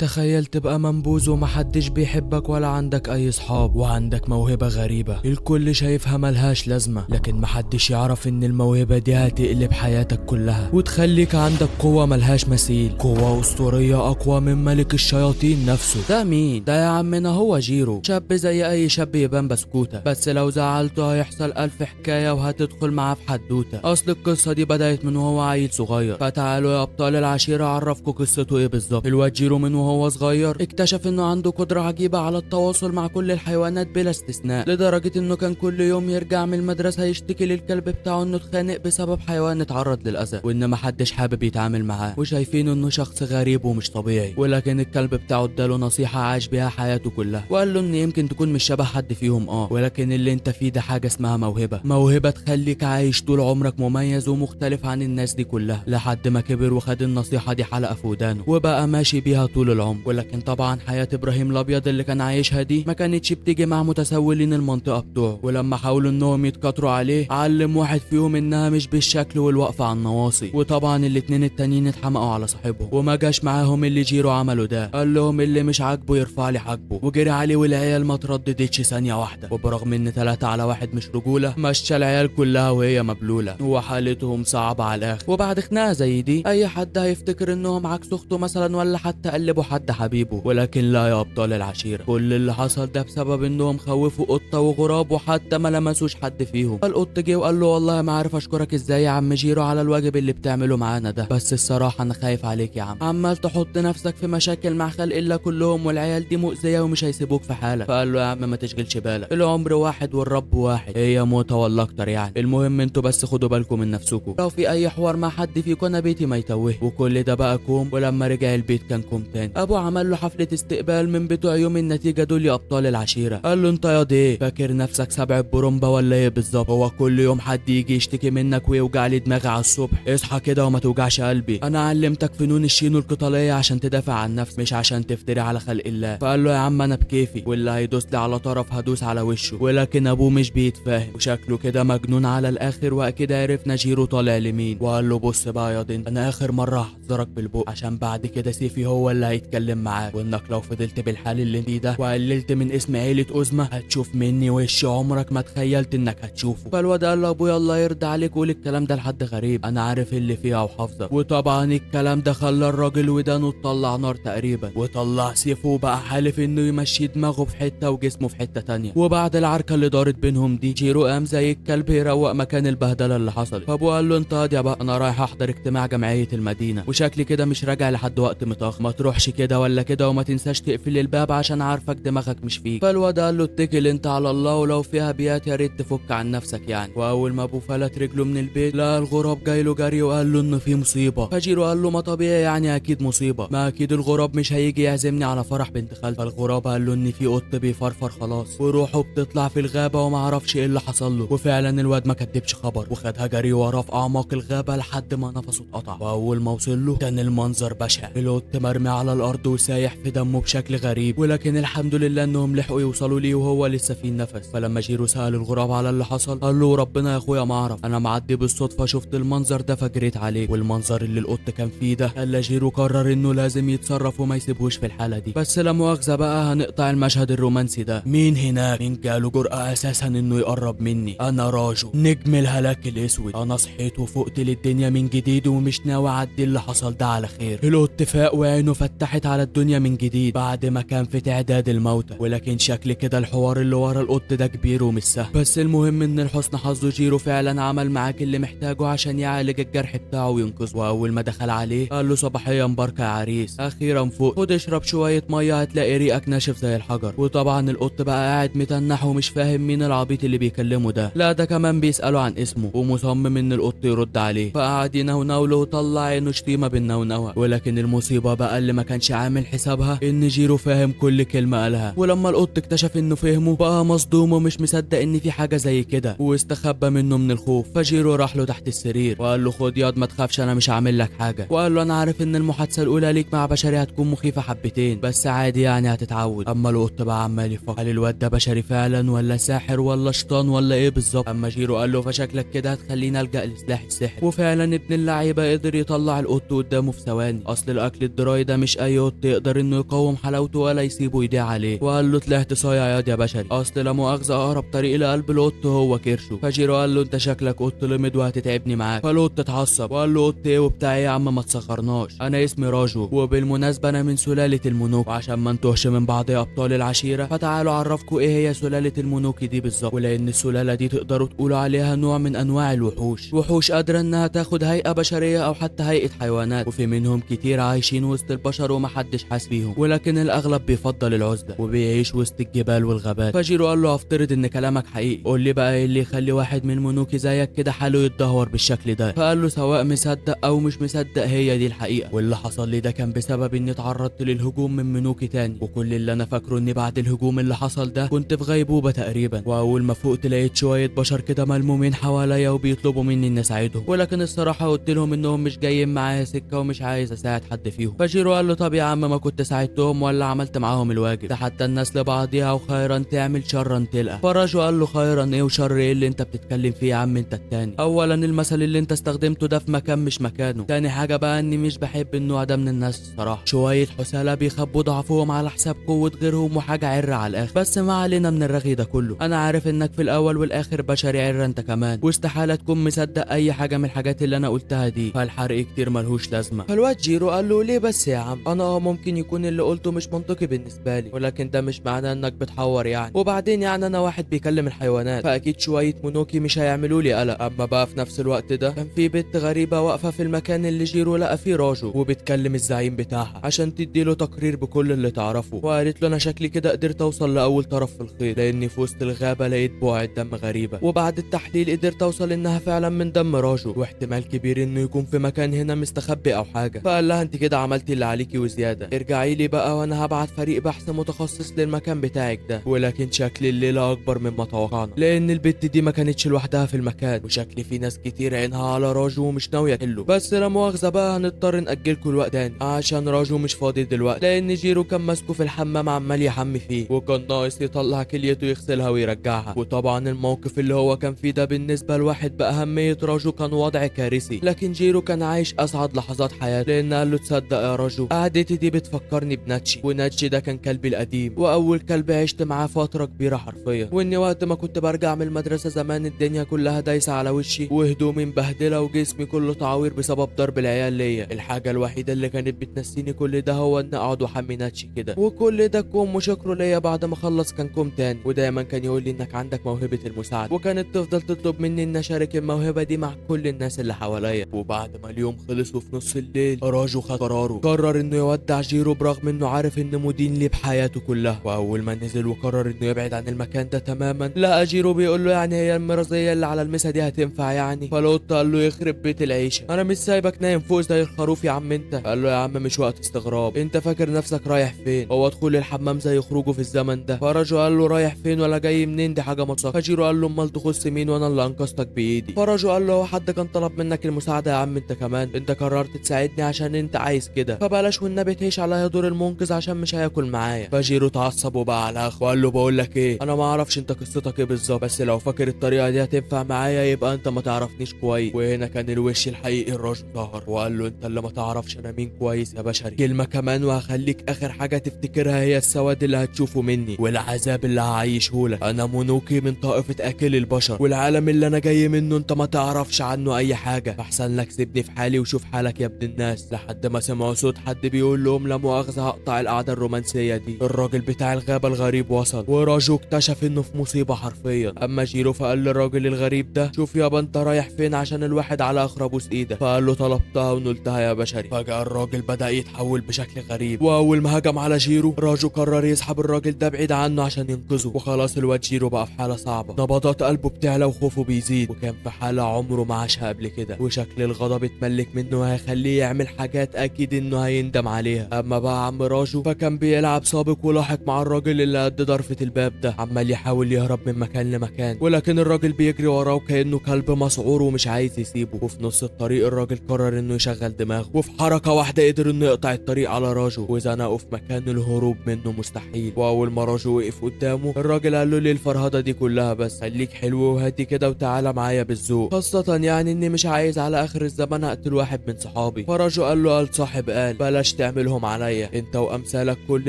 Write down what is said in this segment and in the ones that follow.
تخيل تبقى منبوذ ومحدش بيحبك ولا عندك اي صحاب، وعندك موهبة غريبة الكل شايفها ملهاش لازمة، لكن محدش يعرف ان الموهبة دي هتقلب حياتك كلها وتخليك عندك قوة ملهاش مثيل، قوة اسطورية اقوى من ملك الشياطين نفسه. ده مين ده يا عمنا؟ هو جيرو، شاب زي اي شاب يبان بسكوتة، بس لو زعلته هيحصل الف حكاية وهتدخل معاه في حدوتة. اصل القصة دي بدأت من وهو عيل صغير، فتعالوا يا ابطال العشيرة اعرفكم قصته ايه بالظبط. الواد جيرو من وهو صغير اكتشف انه عنده قدرة عجيبة على التواصل مع كل الحيوانات بلا استثناء، لدرجة انه كان كل يوم يرجع من المدرسة يشتكي للكلب بتاعه انه اتخانق بسبب حيوان اتعرض للأذى وان محدش حابب يتعامل معاه وشايفين انه شخص غريب ومش طبيعي. ولكن الكلب بتاعه اداله نصيحة عاش بيها حياته كلها، وقال له ان يمكن تكون مش شبه حد فيهم ولكن اللي انت فيه ده حاجة اسمها موهبة، موهبة تخليك عايش طول عمرك مميز ومختلف عن الناس دي كلها. لحد ما كبر وخد النصيحة دي حلقة في ودانه وبقى ماشي بيها طول العمر. ولكن طبعا حياة ابراهيم الابيض اللي كان عايشها دي ما كانتش بتيجي مع متسولين المنطقة بتوعه، ولما حاولوا انهم يتكاتروا عليه علم واحد فيهم انها مش بالشكل والوقفة على النواصي، وطبعا الاتنين التانيين اتحمقوا على صاحبهم وما جاش معاهم اللي جيرو عمله ده. قال لهم اللي مش عاجبه يرفع لي حاجبه، وجري عليه والعيال ما ترددتش ثانية واحدة. وبرغم ان 3 على 1 مش رجولة، مشى العيال كلها وهي مبلولة وحالتهم صعبة على الاخر. وبعد خناقة زي دي اي حد هيفتكر انهم عكس اخته مثلا ولا حتى قلبوا حد حبيبه، ولكن لا يا ابطال العشيرة، كل اللي حصل ده بسبب انهم خوفوا قطة وغراب وحتى ما لمسوش حد فيهم. فالقط جه وقال له والله ما عارف اشكرك ازاي يا عم جيرو على الواجب اللي بتعمله معانا ده، بس الصراحة انا خايف عليك يا عم، عمال تحط نفسك في مشاكل مع خلق الله كلهم والعيال دي مؤذية ومش هيسيبوك في حالك. فقال له يا عم ما تشغلش بالك، العمر واحد والرب واحد، هي موتة ولا اكتر يعني، المهم انتوا بس خدوا بالكم من نفسكم، لو في اي حوار مع حد فيكم انا بيتي ما يتوه. وكل ده بقى كوم، ولما رجع البيت كان كوم تاني. ابوه عمل له حفلة استقبال من بتوع يوم النتيجة دول يا ابطال العشيرة. قال له انت يا دي فاكر نفسك سبع برومبا ولا ايه بالظبط؟ هو كل يوم حد يجي يشتكي منك ويوجع لي دماغي على الصبح؟ اصحى كده وما توجعش قلبي، انا علمتك فنون الشين القتالية عشان تدافع عن نفسك مش عشان تفتري على خلق الله. فقال له يا عم انا بكيفي، واللي هيدوس لي على طرف هدوس على وشه. ولكن ابوه مش بيتفاهم وشكله كده مجنون على الاخر، واكيد عرفنا جيرو طالع لمين. وقال له بص بقى يا دين، انا اخر مره هحذرك بالبق عشان بعد كده سيفي هو اللي هيتكلم معاك، وانك لو فضلت بالحال اللي انت ده وقللت من اسم عيله أزمة هتشوف مني وش عمرك ما تخيلت انك هتشوفه. فالواد قال له ابويا الله يرضى عليك قول الكلام ده لحد غريب، انا عارف اللي فيها وحافظك. وطبعا الكلام ده خلى الراجل ودانه تطلع نار تقريبا، وطلع سيفه وبقى حالف انه يمشي دماغه في حته وجسمه في حته تانية. وبعد العركه اللي دارت بينهم دي جيرو قام زي الكلب يروق مكان البهدله اللي حصلت. فابوه قال له انت يا بقى انا رايح احضر اجتماع جمعيه المدينه وشكلي كده مش راجع لحد وقت متاخر، ما تروحش كده ولا كده وما تنساش تقفل الباب عشان عارفك دماغك مش فيك. فالواد قال له اتكل انت على الله ولو فيها بيات يا ريت تفك عن نفسك يعني. واول ما ابوه فلت رجله من البيت لقى الغراب جاي له جري وقال له انه في مصيبه. فجيرو قال له ما طبيعي يعني اكيد مصيبه، ما اكيد الغراب مش هيجي يعزمني على فرح بنت خالتي. فالغراب قال له ان في قط بيفرفر خلاص وروحه بتطلع في الغابه وما عرفش ايه اللي حصل له. وفعلا الواد ما كدبش خبر وخدها جري وراه في اعماق الغابه لحد ما نفسه اتقطع. واول ما وصل له كان المنظر بشع، القط مرمي على الارض وسايح في دمه بشكل غريب، ولكن الحمد لله انهم لحقوا يوصلوا ليه وهو لسه فيه النفس. فلما جيرو سأل الغراب على اللي حصل قال له ربنا يا اخويا ما اعرف، انا معدي بالصدفه شفت المنظر ده فجريت عليه، والمنظر اللي القط كان فيه ده خلى جيرو قرر انه لازم يتصرف وما يسيبهوش في الحاله دي. بس لا مؤاخذه بقى هنقطع المشهد الرومانسي ده. مين هناك؟ مين جاله جرأة اساسا انه يقرب مني؟ انا راجو نجم الهلاك الاسود، انا صحيت وفقت للدنيا من جديد ومش ناوي اعدي اللي حصل ده على خير. القط فاق وعينه فتحت على الدنيا من جديد بعد ما كان في تعداد الموتى، ولكن شكل كده الحوار اللي ورا القط ده كبير ومش سهل. بس المهم ان لحسن حظه جيرو فعلا عمل معاك اللي محتاجه عشان يعالج الجرح بتاعه وينقذه. واول ما دخل عليه قال له صباحيا مباركه يا عريس، اخيرا فوق، خد اشرب شويه ميه هتلاقي ريقك ناشف زي الحجر. وطبعا القط بقى قاعد متنح ومش فاهم مين العبيط اللي بيكلمه ده، لا ده كمان بيساله عن اسمه ومصمم ان القط يرد عليه. فقعد ينونوله وطلع عينه شتيمه بالنونوه. ولكن المصيبه بقى اللي ما كانش عامل حسابها ان جيرو فاهم كل كلمه قالها، ولما القط اكتشف انه فهمه بقى مصدوم ومش مصدق ان في حاجه زي كده واستخبى منه من الخوف. فجيرو راح له تحت السرير وقال له خد ياض ما تخافش انا مش هعمل لك حاجه، وقال له انا عارف ان المحادثه الاولى ليك مع بشري هتكون مخيفه حبتين بس عادي يعني هتتعود. اما القط بقى عمال يفكر هل الواد ده بشري فعلا ولا ساحر ولا شيطان ولا ايه بالظبط. اما جيرو قال له فشكلك كده هتخليني الجا لسلاح السحر. وفعلا ابن اللعيبه قدر يطلع القط قدامه في ثواني. اصل الاكل ال dry ده مش اي اي قط يقدر انه يقاوم حلاوته ولا يسيبه يضيع عليه. وقال له طلعت صايع ياض يا بشري، اصل لا مؤاخذة اقرب طريق لقلب القط هو كرشه. فجيرو قال له انت شكلك قط لمد وهتتعبني معاك. فالقط اتعصب وقال له قط ايه وبتاع ايه يا عم ما تصغرناش، انا اسمي راجو وبالمناسبة انا من سلالة المونوكي، وعشان ما نتوهش من بعض يا ابطال العشيرة فتعالوا اعرفكم ايه هي سلالة المونوكي دي بالظبط. ولان السلالة دي تقدروا تقولوا عليها نوع من انواع الوحوش، وحوش قادرة انها تاخد هيئة بشرية او حتى هيئة حيوانات، وفي منهم كتير عايشين وسط البشر ومحدش حاس بيهم، ولكن الاغلب بيفضل العزلة وبيعيش وسط الجبال والغابات. فجيرو قال له افترض ان كلامك حقيقي، قول لي بقى ايه اللي يخلي واحد من المونوكي زيك كده حاله يتدهور بالشكل ده؟ فقال له سواء مصدق او مش مصدق هي دي الحقيقة، واللي حصل لي ده كان بسبب اني اتعرضت للهجوم من منوكي تاني، وكل اللي انا فاكره اني بعد الهجوم اللي حصل ده كنت في غيبوبة تقريبا، واول ما فقت لقيت شوية بشر كده ملمومين حواليا وبيطلبوا مني اني اساعدهم، ولكن الصراحة قلت لهم انهم مش جايين معايا سكة ومش عايز اساعد حد فيهم. فجيرو قال له طب يا عم ما كنت ساعدتهم ولا عملت معاهم الواجب، ده حتى الناس لبعضيها وخيرا تعمل شرا تلقى. فراجو قال له خيرا ايه وشر ايه اللي انت بتتكلم فيه يا عم انت التاني؟ اولا المثل اللي انت استخدمته ده في مكان مش مكانه، تاني حاجة بقى اني مش بحب النوع ده من الناس الصراحة، شوية حسالة بيخبوا ضعفهم على حساب قوة غيرهم وحاجه عره على الاخر. بس ما علينا من الرغي ده كله، انا عارف انك في الاول والاخر بشري عره انت كمان، واستحاله تكون مصدق اي حاجة من الحاجات اللي انا قلتها دي، فالحرق كتير ملهوش لازمه. فالواد جيرو قال له ليه بس يا عم، انا ممكن يكون اللي قلته مش منطقي بالنسبة لي، ولكن ده مش معناه انك بتحور يعني، وبعدين يعني انا واحد بيكلم الحيوانات فاكيد شوية مونوكي مش هيعملوا لي قلق. اما بقى في نفس الوقت ده كان في بنت غريبة واقفة في المكان اللي جيرو لقى فيه راجو، وبتكلم الزعيم بتاعها عشان تدي له تقرير بكل اللي تعرفه، وقالت له انا شكلي كده قدرت اوصل لاول طرف في الخيط، لاني في وسط الغابة لقيت بقعة دم غريبة، وبعد التحليل قدرت اوصل انها فعلا من دم راجو، واحتمال كبير انه يكون في مكان هنا مستخبي او حاجة. فقال لها انت كده عملتي اللي عليكي وزيادة، ارجعي لي بقى وانا هبعت فريق بحث متخصص للمكان بتاعك ده. ولكن شكل الليلة اكبر مما توقعنا، لان البت دي ما كانتش لوحدها في المكان، وشكل في ناس كتير عينها على راجو ومش ناوية تحله. بس لا مؤاخذة بقى هنضطر ناجلكوا الوقت تاني عشان راجو مش فاضي دلوقتي، لان جيرو كان ماسكه في الحمام عمال يحمي فيه، وكان ناقص يطلع كليته يغسلها ويرجعها. وطبعا الموقف اللي هو كان فيه ده بالنسبة لواحد باهمية راجو كان وضع كارثي، لكن جيرو كان عايش اسعد لحظات حياته، لان قال له تصدق يا راجو قعدتي دي بتفكرني بناتشي، وناتشي ده كان كلبي القديم واول كلب عشت معاه فترة كبيرة حرفيا، واني وقت ما كنت برجع من المدرسة زمان الدنيا كلها دايسه على وشي وهدومي مبهدله وجسمي كله تعاوير بسبب ضرب العيال ليا، الحاجة الوحيدة اللي كانت بتنسيني كل ده هو ان اقعد واحمي ناتشي كده، وكل ده كوم وشكره ليا بعد ما خلص كان كوم تاني. ودايما كان يقول لي انك عندك موهبة المساعدة، وكانت تفضل تطلب مني ان اشارك الموهبة دي مع كل الناس اللي حواليا. وبعد ما اليوم خلص وفي نص الليل راجو خد قراره، قرر انه يودع جيرو برغم انه عارف انه مدين ليه بحياته كلها. واول ما نزل وقرر انه يبعد عن المكان ده تماما، لقى جيرو بيقول له يعني هي المرضية اللي على المسا دي هتنفع يعني؟ فالقط قال له يخرب بيت العيشة، انا مش سايبك نايم فوق زي الخروف يا عم انت. قال له يا عم مش وقت استغراب، انت فاكر نفسك رايح فين؟ هو دخول الحمام زي خروجه في الزمن ده. فراجو قال له رايح فين ولا جاي منين، دي حاجة متصخ. فجيرو قال له امال تخص مين وانا اللي انقذتك بايدي. فراجو قال له هو حد كان طلب منك المساعدة يا عم انت كمان؟ انت قررت تساعدني عشان انت عايز كده، فبلاش والنبي تعيش عليا دور المنقذ عشان مش هياكل معايا. فجيرو اتعصب وبقى على اخره وقال له بقول لك ايه، انا ما اعرفش انت قصتك ايه بالظبط، بس لو فاكر الطريقة دي هتنفع معايا يبقى انت ما تعرفنيش كويس. وهنا كان الوش الحقيقي الراجل ظهر وقال له انت اللي ما تعرفش انا مين كويس يا بشري، كلمة كمان وهخليك اخر حاجة تفتكرها هي السواد اللي هتشوفه مني والعذاب اللي هعيشه لك. انا مونوكي من طائفة اكل البشر، والعالم اللي انا جاي منه انت ما تعرفش عنه اي حاجة، فاحسن لك سيبني في حالي وشوف حالك يا ابن الناس. لحد ما سمعوا صوت حد بيقول لهم لا مؤاخذة هقطع القعدة الرومانسية دي. الراجل بتاع الغابة الغريب وصل، وراجو اكتشف انه في مصيبة حرفيا. اما جيرو فقال للراجل الغريب ده شوف يابا انت رايح فين عشان الواحد على اخر ابوس ايدك. فقال له طلبتها ونلتها يا بشري. فجاة الراجل بدا يتحول بشكل غريب، واول ما هجم على جيرو راجو قرر يسحب الراجل ده بعيد عنه عشان ينقذه. وخلاص الواد جيرو بقى في حاله صعبة، نبضات قلبه بتعلى وخوفه بيزيد، وكان في حاله عمره ما عاشها قبل كده، وشكل الغضب اتملك منه وهيخليه يعمل حاجات اكيد انه هيندم عليها. اما بقى عم راجو فكان بيلعب سابق ولاحق مع الراجل اللي قد ضرفة الباب ده، عمال يحاول يهرب من مكان لمكان، ولكن الراجل بيجري وراه كأنه كلب مسعور ومش عايز يسيبه. وفي نص الطريق الراجل قرر انه يشغل دماغه، وفي حركة واحدة قدر انه يقطع الطريق على راجو وزنقه في مكان الهروب منه مستحيل. واول ما راجو وقف قدامه الراجل قال له ليه الفرهدة دي كلها، بس خليك حلو وهادي كده وتعالى معايا بالذوق، خاصة يعني اني مش عايز على اخر الزمان اقتل واحد من صحابي. فراجو قال له قال صاحب قال بلاش تعملهم عليا، انت وامثالك كل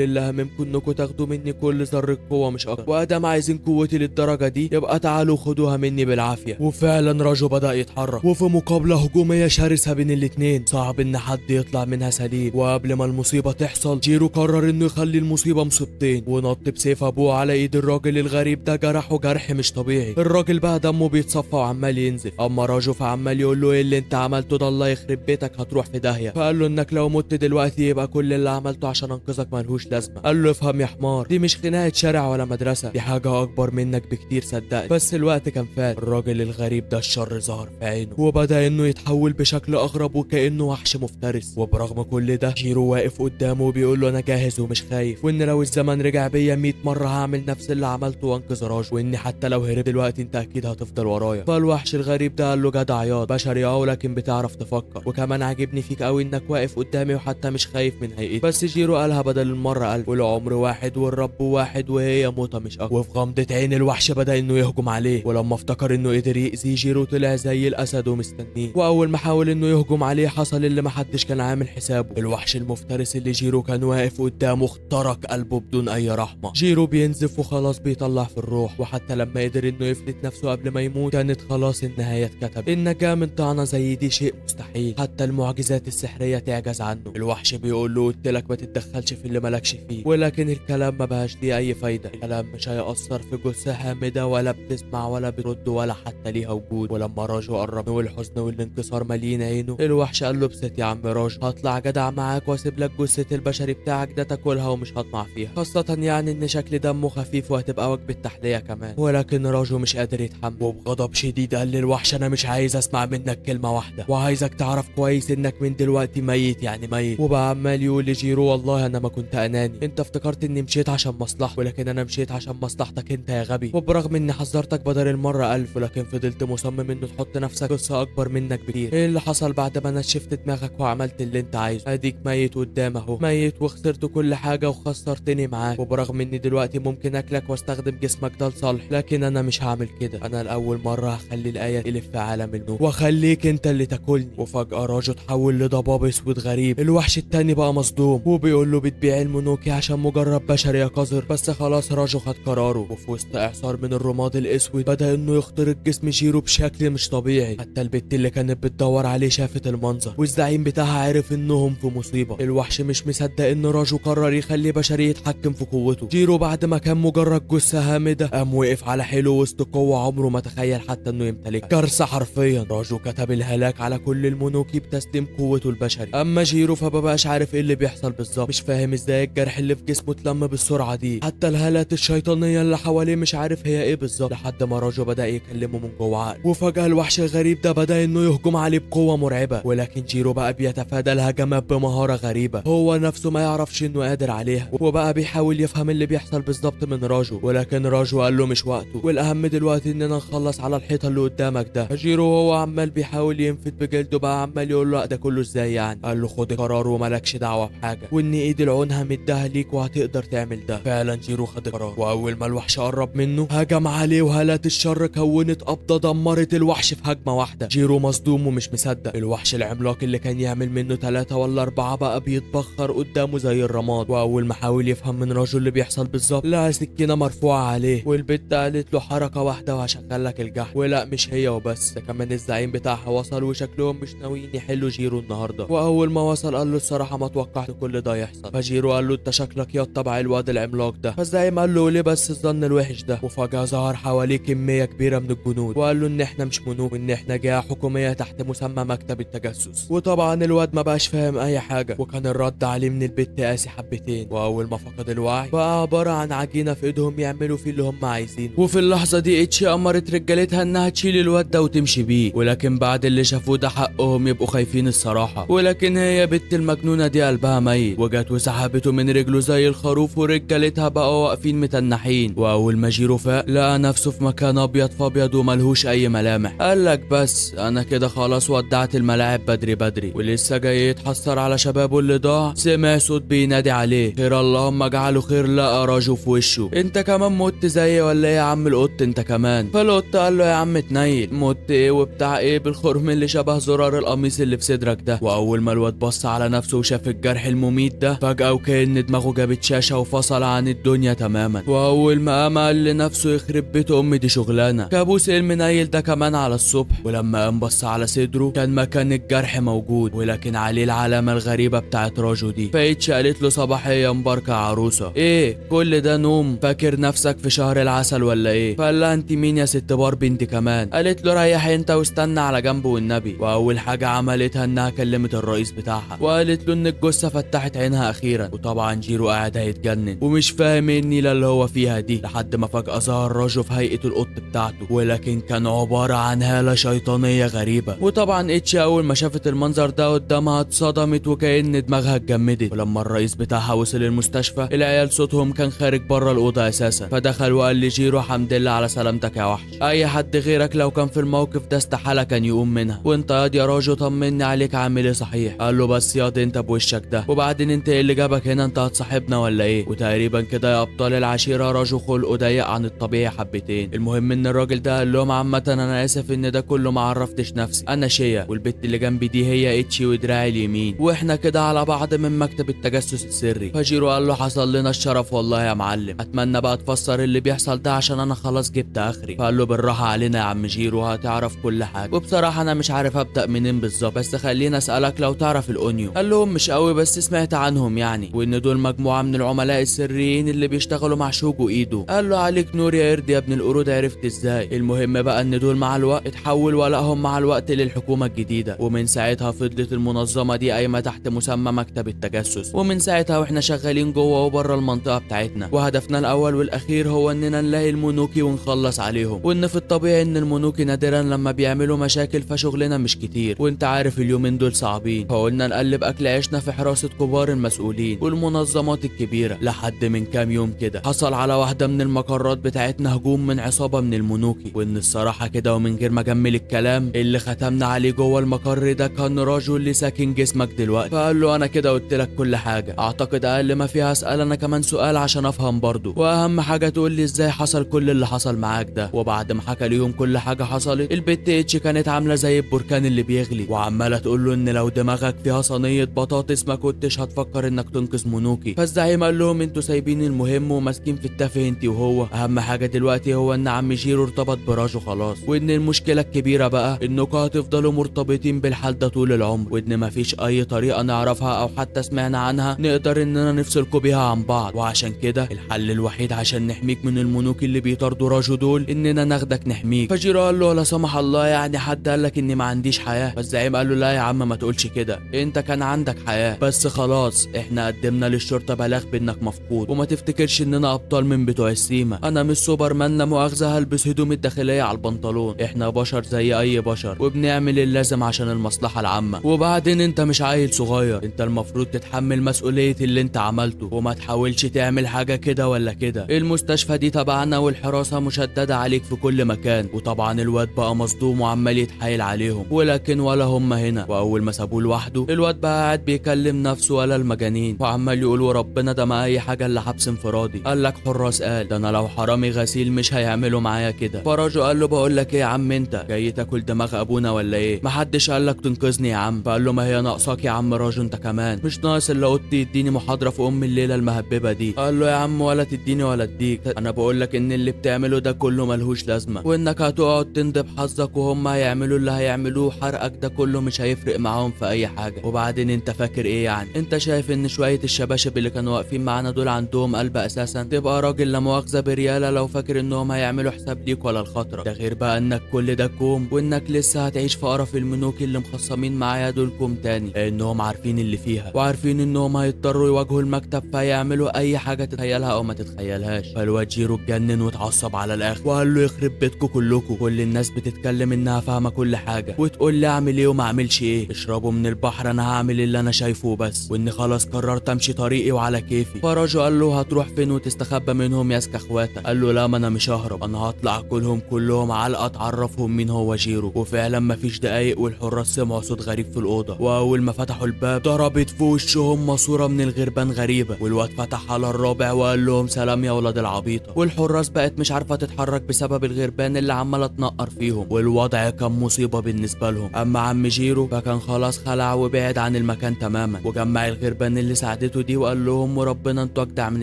اللي هممكم انكم تاخدوا مني كل ذره قوة مش اكتر، وادام عايزين قوتي للدرجة دي يبقى تعالوا خدوها مني بالعافية. وفعلا راجو بدا يتحرك، وفي مقابله هجومية شرسة بين الاتنين صعب ان حد يطلع منها سليم. وقبل ما المصيبة تحصل جيرو قرر انه يخلي المصيبة مصيبتين، ونط بسيف ابوه على ايد الراجل الغريب ده، جرحه جرح مش طبيعي. الراجل بقى دمه بيتصفى وعمال ينزف، اما راجو فعمال يقول له ايه اللي انت عملته ده، الله يخرب بيتك هتروح في داهية. فقال له انك لو مت دلوقتي يبقى كل اللي عملته عشان انقذك ملهوش لازمه. قال له افهم يا حمار، دي مش خناقه شارع ولا مدرسه، دي حاجة اكبر منك بكتير صدقني. بس الوقت كان فات. الراجل الغريب ده الشر ظهر في عينه وبدا انه يتحول بشكل اغرب وكانه وحش مفترس. وبرغم كل ده جيرو واقف قدامه وبيقول له انا جاهز ومش خايف، وان لو الزمن رجع بيا 100 مرة هعمل نفس اللي عملته وانقذ راجو، وان حتى لو هربت دلوقتي انت اكيد هتفضل ورايا. فالوحش الغريب ده قال له جدع ياض، بشري ولكن بتعرف تفكر، وكمان عاجبني فيك قوي انك واقف قدامي وحتى مش خايف من هيئتي. بس جيرو قالها بدل المرة قال والعمر واحد والرب واحد وهي موته مش اكتر. وفي غمضه عين الوحش بدا انه يهجم عليه، ولما افتكر انه قدر يأذيه جيرو طلع زي الاسد ومستنيه. واول ما حاول انه يهجم عليه حصل اللي محدش كان عامل حسابه، الوحش المفترس اللي جيرو كان واقف قدامه اخترق قلبه بدون اي رحمه. جيرو بينزف وخلاص بيطلع في الروح، وحتى لما قدر انه يفلت نفسه قبل ما يموت كانت خلاص النهاية اتكتبت. النجاة من طعنه زي دي شيء مستحيل، حتى المعجزات السحريه تعجز عنه. الوحش بيقول له قلت لك ما تتدخلش في اللي مالكش فيه، ولكن الكلام ما بقاش ليه اي فايده، الكلام مش هيأثر في جثة هامدة ولا بتسمع ولا بترد ولا حتى ليها وجود. ولما راجو قرب والحزن والانكسار مالين عينه، الوحش قال له بست يا عم راجو، هطلع جدع معاك واسيب لك جثة البشري بتاعك ده تاكلها ومش هطمع فيها، خاصة يعني ان شكل دمه خفيف وهتبقى وجبة تحلية كمان. ولكن راجو مش قادر يتحمل، وبغضب شديد قال للوحش انا مش عايز اسمع منك كلمة واحدة، وعايزك تعرف كويس انك من دلوقتي ميت يعني ميت. وبقى عمال يقول لجيرو والله انا ما كنت اناني، انت افتكرت اني مشيت عشان مصلحتك، ولكن انا مشيت عشان مصلحتك انت يا غبي. وبرغم اني حذرتك بدل المرة 1000 ولكن فضلت مصمم انه تحط نفسك قصة اكبر منك بكتير. ايه اللي حصل بعد ما انا شفت دماغك وعملت اللي انت عايزه؟ اديك ميت قدام اهو، ميت وخسرت كل حاجة وخسرتني معاك. وبرغم اني دلوقتي ممكن اكلك واستخدم جسمك ده لصالح، لكن انا مش هعمل كده. انا لاول مرة هخلي الايه تلف في عالم النوم واخليك انت اللي تاكلني. وفجاة راجو اتحول لضباب اسود غريب. الوحش التاني بقى مصدوم وبيقول له بتبيع المونوكي عشان مجرد بشري يا قذر. بس خلاص راجو خد قراره، وفي وسط اعصار من الرماد الاسود بدا انه يخترق جسم جيرو بشكل مش طبيعي. حتى البت اللي كانت بتدور عليه شافت المنظر، والزعيم بتاعها عرف انهم في مصيبة. الوحش مش مصدق ان راجو قرر يخلي بشري يتحكم في قوته. جيرو بعد ما كان مجرد جثة هامدة قام وقف على حيله وسط قوة عمره ما تخيل حتى انه يمتلكها، كارثة حرفيا. راجو كتب الهلاك على كل المونوكي بتسليم قوته البشري. اما جيرو فمبقاش عارف ايه اللي بيحصل بالظبط، مش فاهم ازاي الجرح اللي في جسمه اتلم بالسرعة دي، حتى الهالات الشيطانية اللي حواليه مش عارف هي ايه بالظبط، لحد ما راجو بدا يكلمه من جوه عقله. وفجاة الوحش الغريب ده بدا انه يهجم عليه بقوة مرعبة، ولكن جيرو بقى بيتفادى الهجمات بمهارة غريبة هو نفسه ما يعرفش انه قادر عليها، وبقى بيحاول يفهم اللي بيحصل بالظبط من راجو، ولكن راجو قال له مش وقته، والاهم دلوقتي اننا نخلص على الحيطة اللي قدامك ده. جيرو وهو عمال بيحاول ينفد بجلده بقى عمال يقول له ده كله ازاي يعني؟ قال له خد قرار ومالكش دعوه بحاجة، وان ايد العون همدها ليك وهتقدر تعمل ده. فعلا جيرو خد قرار، واول ما الوحش قرب منه هجم عليه، وهالات الشر كونت قبضه دمرت الوحش في هجمة واحدة. جيرو مصدوم ومش مصدق، الوحش العملاق اللي كان يعمل منه 3 ولا 4 بقى بيتبخر قدامه زي الرماد. واول ما حاول يفهم من راجو اللي بيحصل بالظبط لقى سكينة مرفوعة عليه، والبت قالت له حركة واحدة وهشغل لك الجحر. ولا مش هي وبس، ده كمان الزعيم بتاعها وصل، وشكلهم مش ناويين يحلوا جيرو النهارده. واول ما وصل قال له الصراحة ما توقعت كل ده يحصل. فجيرو قال له انت شكلك يا تبع الواد العملاق ده. فالزعيم قال له ليه بس الظن الوحش ده؟ وفجاة ظهر حواليه كمية كبيرة من الجنود وقال له ان احنا مش منوب، وان احنا جهة حكومية تحت مسمى مكتب التجسس. وطبعا الواد ما بقاش فاهم اي حاجة، وكان الرد عليه من البت قاسي حبتين. واول ما فقد الوعي بقى عبارة عن عجينه في ايدهم يعملوا فيه اللي هم عايزينه. وفي اللحظة دي اتشي امرت رجالتها انها تشيل الواد ده وتمشي بيه، ولكن بعد اللي شافوه ده حقهم يبقوا خايفين الصراحة. ولكن هي بنت المجنونة دي قلبها ميت، وجت وسحبته من رجله زي الخروف، ورجالتها بقوا واقفين متنحين. واول ما جيرو فاق لقى نفسه في مكان ابيض فابيض وملهوش اي ملامح. قال لك بس انا كده خلاص ودعت الملاعب بدري بدري، ولسه جاي يتحسر على شبابه اللي ضاع. سمع صوت بينادي عليه، خير اللهم اجعله خير. لقى راجو في وشه، انت كمان مت زيي ولا ايه يا عم القط انت كمان؟ فالقط قال له يا عم تنيل، مت ايه وبتاع ايه بالخرم اللي شبه زرار القميص اللي في صدرك ده. واول ما الواد بص على نفسه وشاف الجرح المميت ده فجأة وكأن دماغه جابت شاشة وفصل عن الدنيا تماما. واول ما قام قال لنفسه يخرب بيت امي دي شغلانة، كابوس المنيل ده كمان على الصبح. ولما قام بص على صدره كان مكان الجرح موجود، ولكن عليه العلامة الغريبة بتاعت راجو دي. فايتش قالت له صباحية مباركة عروسة، ايه كل ده نوم؟ فاكر نفسك في شهر العسل ولا ايه؟ فقال لها انت مين يا ست باربي انت كمان؟ قالت له ريح انت واستنى على جنب والنبي. واول حاجة عملتها انها كلمت الرئيس بتاعها وقالت له ان الجثة فتحت عينها اخيرا. وطبعا جيرو قاعد هيتجنن ومش فاهم ايه النيله اللي هو فيها دي، لحد ما فجأة ظهر راجو في هيئة القط بتاعته، ولكن كان عبارة عن هالة شيطانية غريبة. وطبعا اتش اول ما شافت المنظر ده قدامها اتصدمت وكأن دماغها اتجمدت. ولما الرئيس بتاعها وصل المستشفى العيال صوتهم كان خارج بره الأوضة اساسا، فدخل وقال لجيرو حمد لله على سلامتك يا وحش، اي حد غيرك لو كان في الموقف ده استحالة كان يقوم منها، وانت يا راجو طمني عليك عامل ايه صحيح؟ قال له بس ياض انت بوشك ده، وبعدين انت ايه اللي جابك هنا، انت هتصاحبنا ولا ايه؟ وتقريبا كده يا ابطال العشيرة راجو خلقه ضيق عن الطبيعي حبتين. المهم ان الراجل ده قال لهم عامة انا اسف ان ده كله ما عرفتش نفسي، انا شيا والبت اللي جنبي دي هي اتشي ودراعي اليمين، واحنا كده على بعض من مكتب التجسس السري. فجيرو قال له حصل لنا الشرف والله يا معلم، اتمنى بقى تفسر اللي بيحصل ده عشان انا خلاص جبت اخري. فقال له بالراحة علينا يا عم جيرو هتعرف كل حاجة، وبصراحة انا مش عارف ابدا منين بالظبط، بس خلينا اسالك لو تعرف الاونيو. قال لهم مش قوي بس سمعت عنهم يعني، وان دول مجموعة من العملاء السريين اللي بيشتغلوا مع شوجو ايدو. قال له عليك نور يا قرد يا ابن القرود، عرفت ازاي؟ المهم بقى ان دول مع الوقت اتحول ولائهم مع الوقت للحكومة الجديدة، ومن ساعتها فضلت المنظمة دي قايمة تحت مسمى مكتب التجسس، ومن ساعتها واحنا شغالين جوه وبره المنطقة بتاعتنا، وهدفنا الاول والاخير هو اننا نلاقي المونوكي ونخلص عليهم، وان في الطبيعي ان المونوكي نادرا لما بيعملوا مشاكل فشغلنا مش كتير، وانت عارف اليومين دول صعبين، فقلنا نقلب اكل عيشنا في حراسة كبار المسؤولين والمنظمات الكبيرة. لحد من كام يوم كده حصل على واحدة من المقرات بتاعتنا هجوم من عصابة من المونوكي، وان الصراحة كده ومن غير ما اجمل الكلام اللي ختمنا عليه جوه المقر ده كان رجل اللي ساكن جسمك دلوقتي. فقال له انا كده قلت لك كل حاجة، اعتقد اقل ما فيها اسال انا كمان سؤال عشان افهم برضو، واهم حاجة تقول لي ازاي حصل كل اللي حصل معاك ده. وبعد ما حكى ليهم كل حاجة حصلت، البت اتش كانت عامله زي البركان اللي بيغلي، وعماله تقول له ان لو دماغك فيها صينية بطاطس ما كنتش هتفكر انك تنقذ مونوكي. فالزعيم قال لهم انتوا سايبين المهم وماسكين في التافه انت وهو، اهم حاجة دلوقتي هو ان عم جيرو ارتبط براجو خلاص، وان المشكلة الكبيرة بقى انكم هتفضلوا مرتبطين بالحال ده طول العمر، وان مفيش اي طريقه نعرفها او حتى سمعنا عنها نقدر اننا نفصلكم بيها عن بعض، وعشان كده الحل الوحيد عشان نحميك من المونوكي اللي بيطاردوا راجو دول اننا ناخدك نحميك. فجيرو قال له لا سمح الله يعني حد قال لك اني ما عنديش حياة؟ فالزعيم قال له لا يا عم ما تقولش كده، انت كان عندك حياة، بس خلاص احنا قدمنا للشرطة بلاغ بانك مفقود، وما تفتكرش اننا ابطال من بتوع السيما، انا مش سوبرمان لا مؤاخذة هلبس هدوم الداخلية على البنطلون، احنا بشر زي اي بشر وبنعمل اللازم عشان المصلحة العامة. وبعدين انت مش عيل صغير، انت المفروض تتحمل مسؤولية اللي انت عملته وما تحاولش تعمل حاجة كده ولا كده، المستشفى دي تبعنا والحراسه مشددة عليك في كل مكان. وطبعا الواد بقى مصدوم وعمال يتحايل عليهم، ولكن ولا هم هنا. واول ما سابوه لوحده الواد بقى قاعد بيكلم نفسه ولا المجانين، وعمال يقول وربنا ده ما اي حاجة الا حبس انفرادي، قال لك حراس قال ده انا لو حرامي غسيل مش هيعملوا معايا كده. فراجو قال له بقول لك ايه يا عم، انت جاي تاكل دماغ ابونا ولا ايه؟ محدش قال لك تنقذني يا عم. فقال له ما هي ناقصاك يا عم راجو انت كمان، مش ناقص الا قلت يديني محاضرة في ام الليلة المهببه دي. قال له يا عم ولا تديني ولا اديك، انا بقول لك ان اللي بتعمله ده كله ملهوش لازمه، وانك هتقعد تندب حظك وهم هيعملوا اللي هيعملوه، حرقك ده كله مش هيفرق معاهم في اي حاجة. وبعدين انت فاكر ايه يعني؟ انت شايف ان شوية الشباشب اللي كانوا واقفين معانا دول عندهم قلب اساسا؟ تبقى راجل لا مؤاخذة برياله لو فاكر انهم هيعملوا حساب ليك ولا الخطرة ده، غير بقى انك كل ده كوم، وانك لسه هتعيش في قرف المنوك اللي مخصمين معايا دول كوم تاني، لانهم عارفين اللي فيها وعارفين انهم هيضطروا يواجهوا المكتب فيعملوا اي حاجة تتخيلها او ما تتخيلهاش. فالواد جيرو اتجنن واتعصب على الاخر وقال له يخرب بيتكم كلكم، كل الناس بتتكلم انها فاهمه كل حاجة وتقول لي اعمل ايه وما اعملش ايه، اشربوا من البحر انا هعمل اللي انا شايفه بس، وان خلاص قررت امشي طريقي وعلى كيفي. فراجو قال له هتروح فين وتستخبى منهم يا اسكا اخواتك؟ قال له لا ما انا مش ههرب، انا هطلع كلهم كلهم علقه اتعرفهم مين هو جيرو. وفعلا مفيش دقايق والحراس سمعوا صوت غريب في الاوضة، واول ما فتحوا الباب ضربت في وشهم ماسوره من الغربان غريبة، والواد فتح على الرابع وقال لهم سلام يا ولاد العبيطه. والحراس بقت مش عارفه تتحرك بسبب الغربان اللي عماله تنقر فيهم، والوضع كان مصيبة بالنسبة لهم. اما عم جيرو فكان خلاص خلع وبعد عن المكان المكان تماما. وجمع الغربان اللي ساعدته دي وقال لهم وربنا انتوا اجدع من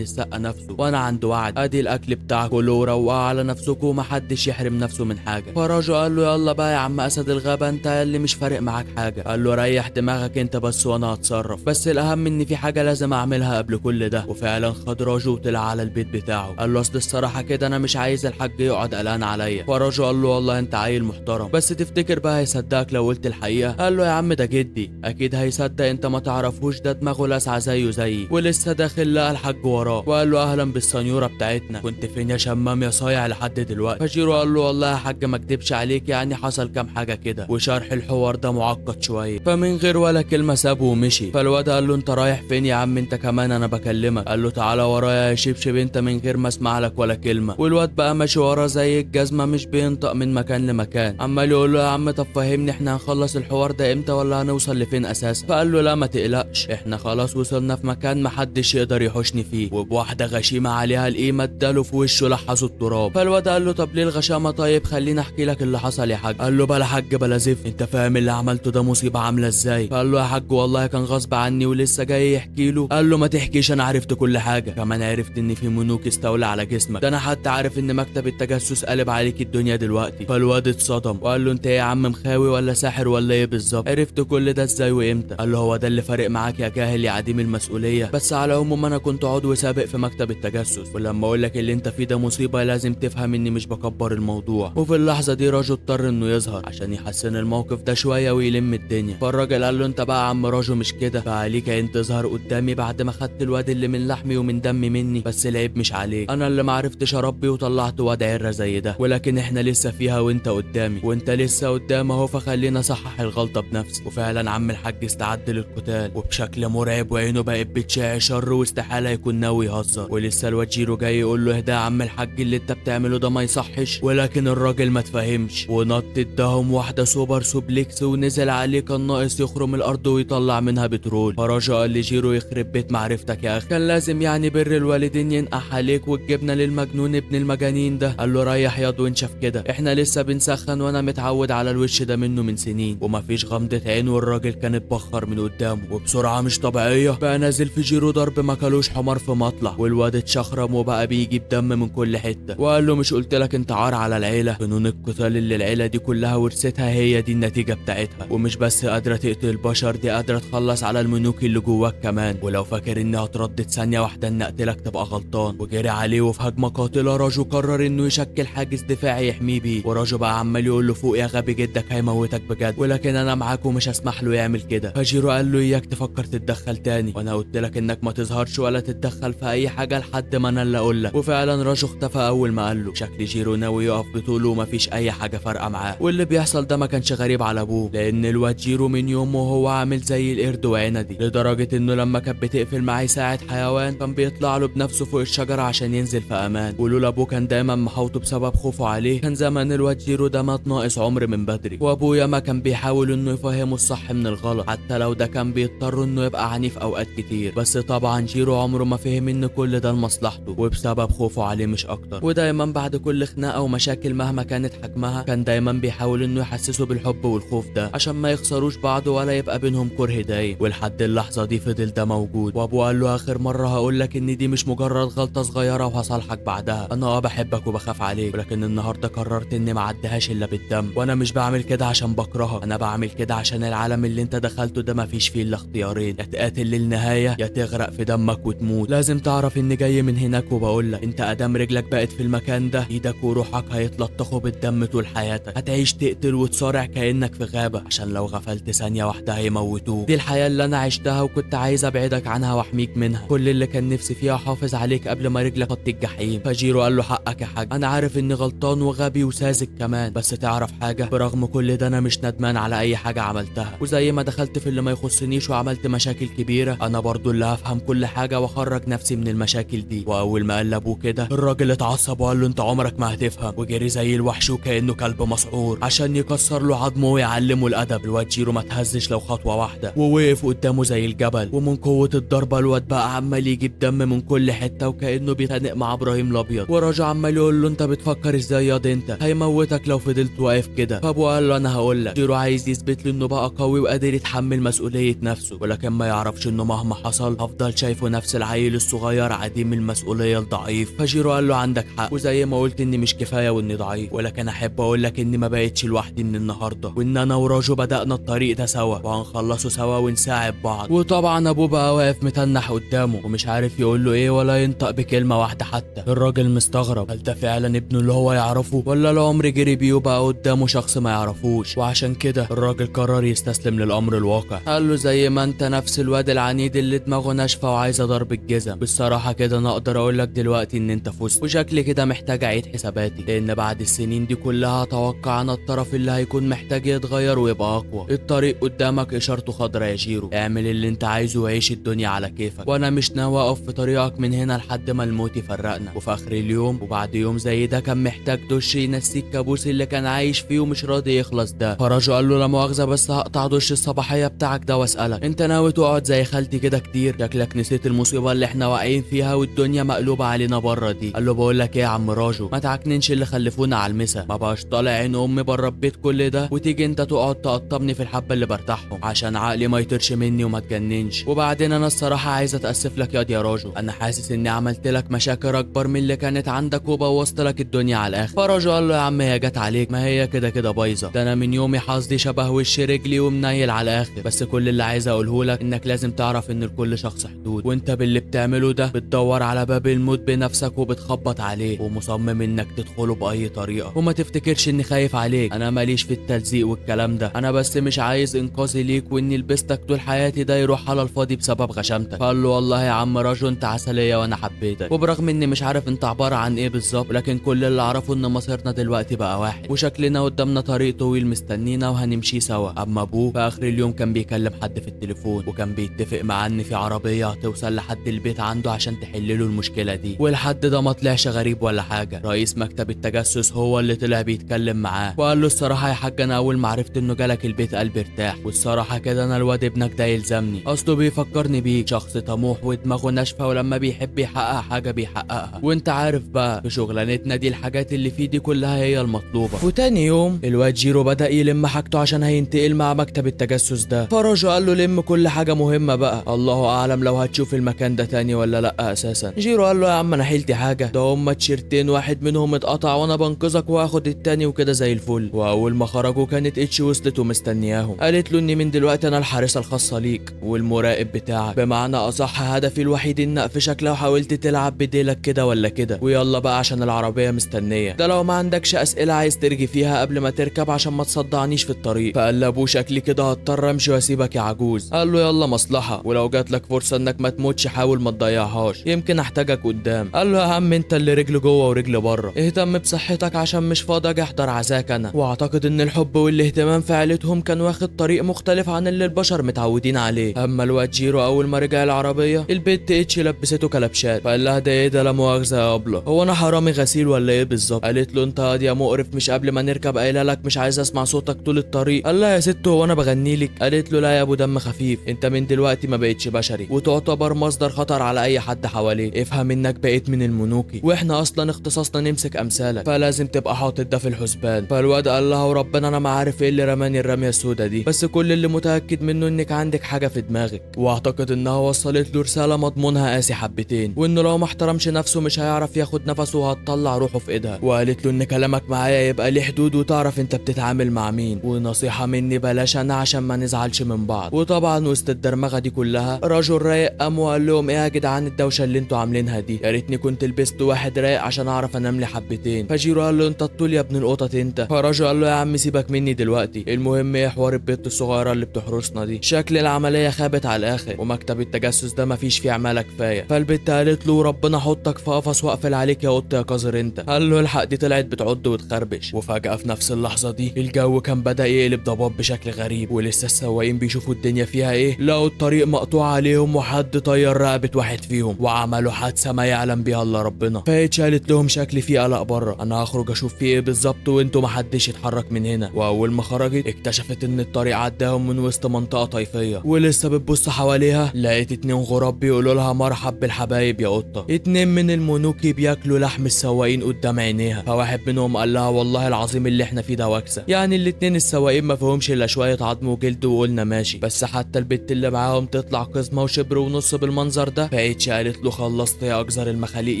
السقا نفسه، وانا عند وعد، ادي الاكل بتاعكم كلوا وروقوا على نفسكم ومحدش يحرم نفسه من حاجة. فراجو قال له يلا بقى يا عم اسد الغابة، انت اللي مش فارق معاك حاجة. قال له ريح دماغك انت بس وانا هتصرف، بس الاهم ان في حاجة لازم اعملها قبل كل ده. وفعلا خد راجو وطلع على البيت بتاعه. قال له اصل الصراحة كده انا مش عايز الحاج يقعد قلقان عليا. فراجو قال له والله انت عيل محترم، بس تفتكر بقى هيصدقك لو قلت الحقيقة؟ قال له يا عم ده جدي اكيد هيصدق، انت ما تعرفوش، ده دماغه لاسعه زيه زيي. ولسه داخل لقى الحاج وراه وقال له اهلا بالسنيوره بتاعتنا، كنت فين يا شمام يا صايع لحد دلوقتي؟ فجيرو قال له والله يا حاج ما اكدبش عليك، يعني حصل كام حاجة كده وشرح الحوار ده معقد شوية. فمن غير ولا كلمة سابه ومشي. فالواد قال له انت رايح فين يا عم انت كمان، انا بكلمك. قال له تعالى ورايا يا شبشب انت من غير ما اسمع لك ولا كلمة. والواد بقى ماشي وراه زي الجزمة مش بينطق من مكان لمكان، عمال يقول له يا عم طب فهمني احنا هنخلص الحوار ده امتى ولا هنوصل لفين اساسا؟ فقال له لا ما تقلقش، احنا خلاص وصلنا في مكان محدش يقدر يحوشني فيه. وبواحده غشيمه عليها القيمة اداله في وشه لحسة التراب. فالواد قال له طب ليه الغشامه؟ طيب خليني احكي لك اللي حصل يا حاج. قال له بلا حاج بلا زفت، انت فاهم اللي عملته ده مصيبة عامله ازاي؟ فقال له يا حاج والله كان غصب عني ولسه جاي يحكي له. قال له ما تحكيش انا عرفت كل حاجة، كمان عرفت ان في منوك استولى على جسمك، ده انا حتى عارف ان مكتب التجسس قلب عليك الدنيا دلوقتي. فالواد اتصدم وقال له انت ايه يا عم، مخاوي ولا ساحر ولا ايه بالظبط؟ عرفت كل ده ازاي وامتى؟ قال له هو ده اللي فارق معاك يا جاهل يا عديم المسؤولية، بس على العموم انا كنت عضو سابق في مكتب التجسس، ولما اقول لك اللي انت فيه ده مصيبة لازم تفهم اني مش بكبر الموضوع. وفي اللحظة دي راجو اضطر انه يظهر عشان يحسن الموقف ده شوية ويلم الدنيا. فالراجل قال له انت بقى يا عم راجو مش كده، فعليك انت تظهر قدامي بعد ما خدت الواد اللي من لحمي ومن دمي مني، بس العيب مش عليك، انا اللي معرفتش اربي وطلعت واد عره زي ده، ولكن احنا لسه فيها وانت قدامي وانت لسه قدام اهو، فخلينا اصحح الغلطة بنفسي. وفعلا عم الحاج استعد للقتال وبشكل مرعب، وعينه بقت بتشع شر واستحاله يكون ناوي يهزر. ولسه الواد جيرو جاي يقول له اهدى يا عم الحاج اللي انت بتعمله ده ما يصحش، ولكن الراجل ما تفهمش ونط اداهم واحدة super suplex ونزل عليه كان ناقص يخرم الارض ويطلع منها بترول. فراجو قال لجيرو يخرب بيت معرفتك يا اخي، كان لازم يعني بر الوالدين ينقح عليك وتجيبنا للمجنون ابن المجانين ده. قال له ريح ياض وانشف كده، احنا لسه بنسخن وانا متعود على الوش ده منه من سنين. ومفيش غمضة عين والراجل كان اتبخر من قدامه، وبسرعة مش طبيعية بقى نازل في جيرو ضرب ما كلوش حمار في مطلع، والواد اتشخرم وبقى بيجيب دم من كل حتة. وقال له مش قلت لك انت عار على العيلة؟ فنون القتال اللي العيلة دي كلها ورثتها هي دي النتيجة بتاعتها، ومش بس قادرة تقتل البشر، دي قادرة تخلص على المنوك اللي جواك كمان، ولو فاكر انها تردد ثانية واحدة ان اقتلك تبقى غلطان. وجري عليه وفي هجمة قاتله راجو قرر انه يشكل حاجز دفاعي يحميه بيه، وراجو بقى عمال يقول له فوق يا غبي جدك هيموتك بجد، ولكن انا معاك ومش هسمح له يعمل كده. فجيرو قال له اياك تفكر تتدخل تاني، وانا قلت لك انك ما تظهرش ولا تتدخل في اي حاجة لحد ما انا اللي اقول لك. وفعلا راجو اختفى اول ما قال له. شكل جيرو ناوي يقف بطوله ومفيش اي حاجة فارقه معاه، واللي بيحصل ده ما كانش غريب على ابوه، لان الواد جيرو من يومه وهو عامل زي القرد وعندي، لدرجة انه لما كانت بتقفل معاه ساعة حيوان كان بيطلع له بنفسه فوق الشجرة عشان ينزل في امان. ولولا ابوه كان دايما محاوطه بسبب خوفه عليه كان زمان الواد جيرو ده مات ناقص عمر من بدري. وابويا ما كان بيحاول انه يفهمه الصح من الغلط، حتى لو ده كان بيضطر انه يبقى عنيف اوقات كتير، بس طبعا جيرو عمره ما فهم ان كل ده لمصلحته وبسبب خوفه عليه مش اكتر. ودايما بعد كل خناقه ومشاكل مهما كانت حجمها كان دايما بيحاول انه يحسسه بالحب والخوف ده عشان ما يخسروش بعض ولا يبقى بينهم كره دايم. ولحد اللحظة دي فضل ده موجود. وابوه قال له اخر مرة هقول لك ان دي مش مجرد غلطه صغيرة وهصالحك بعدها، انا بحبك وبخاف عليك، ولكن النهارده قررت اني ما اعديهاش الا بالدم، وانا مش بعمل كده عشان بكرهك، انا بعمل كده عشان العالم اللي انت دخلته ده مفيش فيه الا اختيارين، يا تقاتل للنهاية يا تغرق في دمك وتموت. لازم تعرف اني جاي من هناك وبقول لك انت ادام رجلك بقت في المكان ده ايدك وروحك هيتلطخوا بالدم طول حياتك، هتعيش تقتل وتصارع كانك في غابه، عشان لو غفلت ثانية واحدة هيموتوك. دي الحياة اللي انا عشتها وكنت عايز ابعدك عنها واحميك منها، كل اللي كان نفسي فيها احافظ عليك قبل ما رجلك تحط الجحيم. فجيرو قال له حقك يا حاج، انا عارف اني غلطان وغبي وساذج كمان، بس تعرف حاجة، برغم كل ده انا مش ندمان على اي حاجة عملتها، وزي ما دخلت في اللي ما يخصنيش وعملت مشاكل كبيرة انا برضو اللي هفهم كل حاجة واخرج نفسي من المشاكل دي. واول ما قال لابوه كده الراجل اتعصب وقال له انت عمرك ما هتفهم، وجري زي الوحش وكانه كلب مسعور عشان يكسر له عظمه ويعلمه الادب. الواد جيرو ما تهزش لو خطوة واحدة ووقف قدامه زي الجبل، ومن قوة الضربة الواد بقى عمال يجيب دم من كل حتة وكانه بيتخانق مع ابراهيم الابيض. وراجع عمال يقول له انت بتفكر ازاي ياض، انت هيموتك لو فضلت واقف كده. فابوه قال له انا هقول لك. جيرو عايز يثبت له انه بقى قوي وقادر يتحمل مسؤولية مسؤولية نفسه، ولكن ما يعرفش انه مهما حصل هفضل شايفه نفس العيل الصغير عديم المسؤولية الضعيف. فجيرو قال له عندك حق، وزي ما قلت اني مش كفاية واني ضعيف، ولكن احب اقول لك اني ما بقتش لوحدي من النهارده، وان انا وراجو بدأنا الطريق ده سوا وهنخلصه سوا ونساعد بعض. وطبعا ابوه بقى واقف متنح قدامه ومش عارف يقول له ايه ولا ينطق بكلمه واحدة حتى. الراجل مستغرب، هل ده فعلا ابنه اللي هو يعرفه ولا العمر جري بيه وبقى قدامه شخص ما يعرفوش؟ وعشان كده الراجل قرر يستسلم للامر الواقع. قال له زي ما انت نفس الواد العنيد اللي دماغه ناشفة وعايزه ضرب الجزم، بالصراحه كده انا اقدر اقول لك دلوقتي ان انت فزت، وشكلي كده محتاج اعيد حساباتي، لان بعد السنين دي كلها اتوقع انا الطرف اللي هيكون محتاج يتغير ويبقى اقوى. الطريق قدامك اشارته خضرا يا جيرو، اعمل اللي انت عايزه وعيش الدنيا على كيفك، وانا مش ناوي اقف في طريقك من هنا لحد ما الموت يفرقنا. وفي اخر اليوم وبعد يوم زي ده كان محتاج دش ينسيه الكابوس اللي كان عايش فيه ومش راضي يخلص ده. فراجو قال له لا مؤاخذة بس هقطع دش الصباحية بتاعك ده واسالك، انت ناوي تقعد زي خالتي كده كتير؟ شكلك نسيت المصيبة اللي احنا واقعين فيها والدنيا مقلوبة علينا بره دي. قال له بقول لك ايه يا عم راجو، ما تعكننش اللي خلفونا على المسا، ما بقاش طالع عين امي بره البيت كل ده وتيجي انت تقعد تقطمني في الحبة اللي برتاحهم عشان عقلي ما يطيرش مني وما تجننش. وبعدين انا الصراحة عايز اتاسف لك يا راجو، انا حاسس اني عملت لك مشاكل اكبر من اللي كانت عندك وبوظت لك الدنيا على الاخر. فراجو قال له يا عم هي جت عليك، ما هي كده كده بايظة، ده انا من يومي حظي شبه وش رجلي ومنيل على الاخر، بس كل اللي عايز اقوله لك انك لازم تعرف ان لكل شخص حدود، وانت باللي بتعمله ده بتدور على باب الموت بنفسك وبتخبط عليه ومصمم انك تدخله باي طريقه، وما تفتكرش اني خايف عليك، انا ماليش في التلزيق والكلام ده، انا بس مش عايز انقاذي ليك واني لبستك طول حياتي ده يروح على الفاضي بسبب غشامتك. فقال له والله يا عم راجو انت عسلية وانا حبيتك، وبرغم اني مش عارف انت عبارة عن ايه بالظبط، لكن كل اللي اعرفه ان مصيرنا دلوقتي بقى واحد، وشكلنا قدامنا طريق طويل مستنينا وهنمشي سوا. اما ابوه في اخر اليوم كان بيكلم حد في التليفون، وكان بيتفق معاه ان في عربية هتوصل لحد البيت عنده عشان تحل له المشكلة دي، والحد ده ما طلعش غريب ولا حاجة، رئيس مكتب التجسس هو اللي طلع بيتكلم معاه، وقال له الصراحة يا حاج انا اول ما عرفت انه جالك البيت قلبي ارتاح، والصراحة كده انا الواد ابنك ده يلزمني، اصله بيفكرني بيك، شخص طموح ودماغه ناشفة ولما بيحب يحقق حاجة بيحققها، وانت عارف بقى في شغلانتنا دي الحاجات اللي فيه دي كلها هي المطلوبة. وتاني يوم الواد جيرو بدا يلم حاجته عشان هينتقل مع مكتب التجسس ده، فراجو قال له لم كل حاجة مهمة بقى، الله اعلم لو هتشوف المكان ده تاني ولا لا اساسا. جيرو قال له يا عم انا حيلتي حاجة، ده هما تيشيرتين واحد منهم اتقطع وانا بنقذك واخد التاني وكده زي الفل. واول ما خرجوا كانت اتش وصلت ومستنياهم، قالت له اني من دلوقتي انا الحارسه الخاصة ليك والمراقب بتاعك، بمعنى اصح هدفي الوحيد ان اقفشك لو حاولت تلعب بديلك كده ولا كده، ويلا بقى عشان العربية مستنيه، ده لو ما عندكش اسئلة عايز ترجي فيها قبل ما تركب عشان ما تصدعنيش في الطريق. فقال لابوه شكلي كده هضطر امشي واسيبك يا عجوز. قال له يلا مصلحة، ولو جات لك فرصة انك ما تموتش حاول ما تضيعهاش، يمكن احتاجك قدام. قال له يا عم انت اللي رجل جوه ورجل بره، اهتم بصحتك عشان مش فاضي اجي احضر عزاك انا. واعتقد ان الحب والاهتمام في عيلتهم كان واخد طريق مختلف عن اللي البشر متعودين عليه. اما الواد جيرو اول ما رجع العربية البت اتش لبسته كلبشات، فقال لها ده ايه ده لا مؤاخذة يا ابله، هو انا حرامي غسيل ولا ايه بالظبط؟ قالت له انت يا مقرف مش قبل ما نركب قايله لك مش عايز اسمع صوتك طول الطريق. قال لها يا ست هو انا بغني لك؟ قالت له لا يا ابو دم خفيف، انت من دلوقتي ما بقتش بشري وتعتبر مصدر خطر على اي حد حواليك، افهم انك بقيت من المنوكي واحنا اصلا اختصاصنا نمسك امثالك، فلازم تبقى حاطط ده في الحسبان. فالواد قال لها وربنا انا ما عارف ايه اللي رماني الرمية السودا دي، بس كل اللي متاكد منه انك عندك حاجة في دماغك. واعتقد انها وصلت له رسالة مضمونها قاسي حبتين، وانه لو ما احترمش نفسه مش هيعرف ياخد نفسه وهتطلع روحه في ايدها. وقالت له ان كلامك معايا يبقى ليه حدود وتعرف انت بتتعامل مع مين، ونصيحة مني بلاش انا عشان ما نزعلش من بعض. وطبعا وسط الدرمغه دي كلها رجل رايق قام وقال لهم ايه يا جدعان الدوشة اللي انتوا عاملينها دي، يا ريتني كنت لبست واحد رايق عشان اعرف انام لي حبتين. فجيرو قال له انت الطول يا ابن القطط انت. فراجو قال له يا عم سيبك مني دلوقتي، المهم ايه حوار البت الصغيرة اللي بتحرسنا دي، شكل العملية خابت على الاخر ومكتب التجسس ده مفيش فيه عماله كفاية. فالبت قالت له ربنا حطك في قفص واقفل عليك يا قط يا قذر انت. قال له الحق دي طلعت بتعض وتخربش. وفجاة في نفس اللحظة دي الجو كان بدا يقلب ضباب بشكل غريب، ولسه السواقين بيشوفوا الدنيا فيها ايه، لقوا الطريق مقطوع عليهم وحد طير رقبة واحد فيهم وعملوا حادثه ما يعلم بيها الا ربنا. فاتش قالت لهم شكلي في قلق بره، انا هخرج اشوف في ايه بالظبط وانتوا محدش يتحرك من هنا. واول ما خرجت اكتشفت ان الطريق عداهم من وسط منطقة طيفيه، ولسه بتبص حواليها لقيت 2 غراب بيقولوا لها مرحب بالحبايب يا قطة. 2 من المونوكي بياكلوا لحم السواقين قدام عينيها، فواحد منهم قال لها والله العظيم اللي احنا فيه ده وكسه، يعني الاتنين السواقين ما فيهمش الا شوية عظم وجلد وقلنا ماشي. ماشي، بس حتى البت اللي معاهم تطلع قزمه وشبر ونص بالمنظر ده. فايتشي قالت له خلصت يا اجزر المخاليق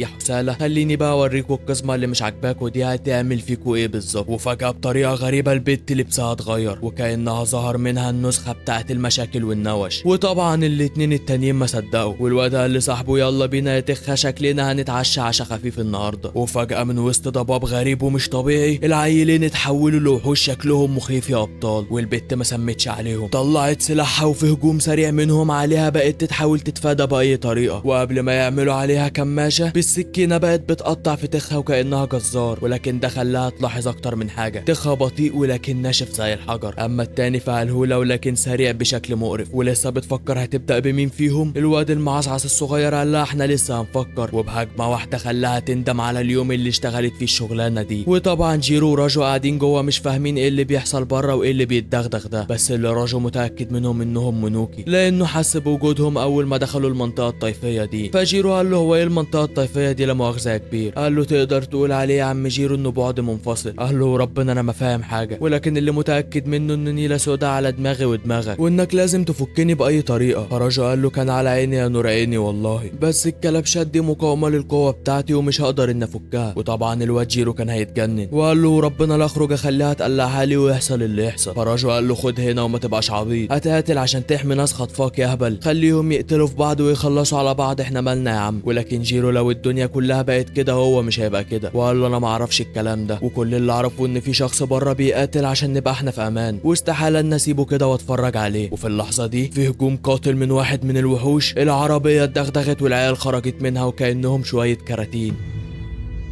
يا حساله، خليني بقى اوريكوا القزمه اللي مش عاجباكوا دي هتعمل فيكوا ايه بالظبط. وفجاة بطريقة غريبة البت لبسها اتغير وكانها ظهر منها النسخة بتاعت المشاكل والنوش. وطبعا الاتنين التانيين ما صدقوا، والواد قال لصاحبه يلا بينا يا تخه شكلنا هنتعشى عشا خفيف النهارده. وفجاة من وسط ضباب غريب ومش طبيعي العيلين اتحولوا لوحوش شكلهم مخيف يا ابطال، والبت ما سمتش عليهم، طلعت سلاحها وفي هجوم سريع منهم عليها بقت تحاول تتفادى باي طريقه، وقبل ما يعملوا عليها كماشه بالسكينة بقت بتقطع في تخها وكانها جزار. ولكن ده خلاها تلاحظ اكتر من حاجة، تخها بطيء ولكن ناشف زي الحجر، اما التاني فهلهوله ولكن سريع بشكل مقرف. ولسه بتفكر هتبدا بمين فيهم، الواد المعصعص الصغير قال لها احنا لسه هنفكر، وبهجمه واحدة خلاها تندم على اليوم اللي اشتغلت فيه الشغلانة دي. وطبعا جيرو وراجو قاعدين جوه مش فاهمين ايه اللي بيحصل بره وايه اللي بيتدغدغ ده، بس اللي راجو متاكد منهم انهم منوكي لانه حس بوجودهم اول ما دخلوا المنطقة الطيفيه دي. فجيرو قال له هو ايه المنطقة الطيفيه دي لا مؤاخذة يا كبير؟ قال له تقدر تقول عليه يا عم جيرو انه بعد منفصل. قال له ربنا انا ما فاهم حاجة، ولكن اللي متاكد منه ان نيله سودا على دماغي ودماغك وانك لازم تفكني باي طريقه. فراجو قال له كان على عيني يا نور عيني والله، بس الكلبشات دي مقاومة للقوة بتاعتي ومش هقدر ان افكها. وطبعا الواد جيرو كان هيتجنن وقال له ربنا لا اخرج اخليها تقلعها لي ويحصل اللي يحصل. فراجو قال له خد هنا وما تبقاش عبيط، هتقاتل عشان تحمي ناس خطفاك يا اهبل، خليهم يقتلوا في بعض ويخلصوا على بعض، احنا مالنا يا عم. ولكن جيرو لو الدنيا كلها بقت كده هو مش هيبقى كده، وقال له انا ما اعرفش الكلام ده، وكل اللي اعرفه ان في شخص بره بيقاتل عشان نبقى احنا في امان، واستحاله ان اسيبه كده واتفرج عليه. وفي اللحظة دي في هجوم قاتل من واحد من الوحوش، العربية اتدغدغت والعيال خرجت منها وكانهم شوية كراتين.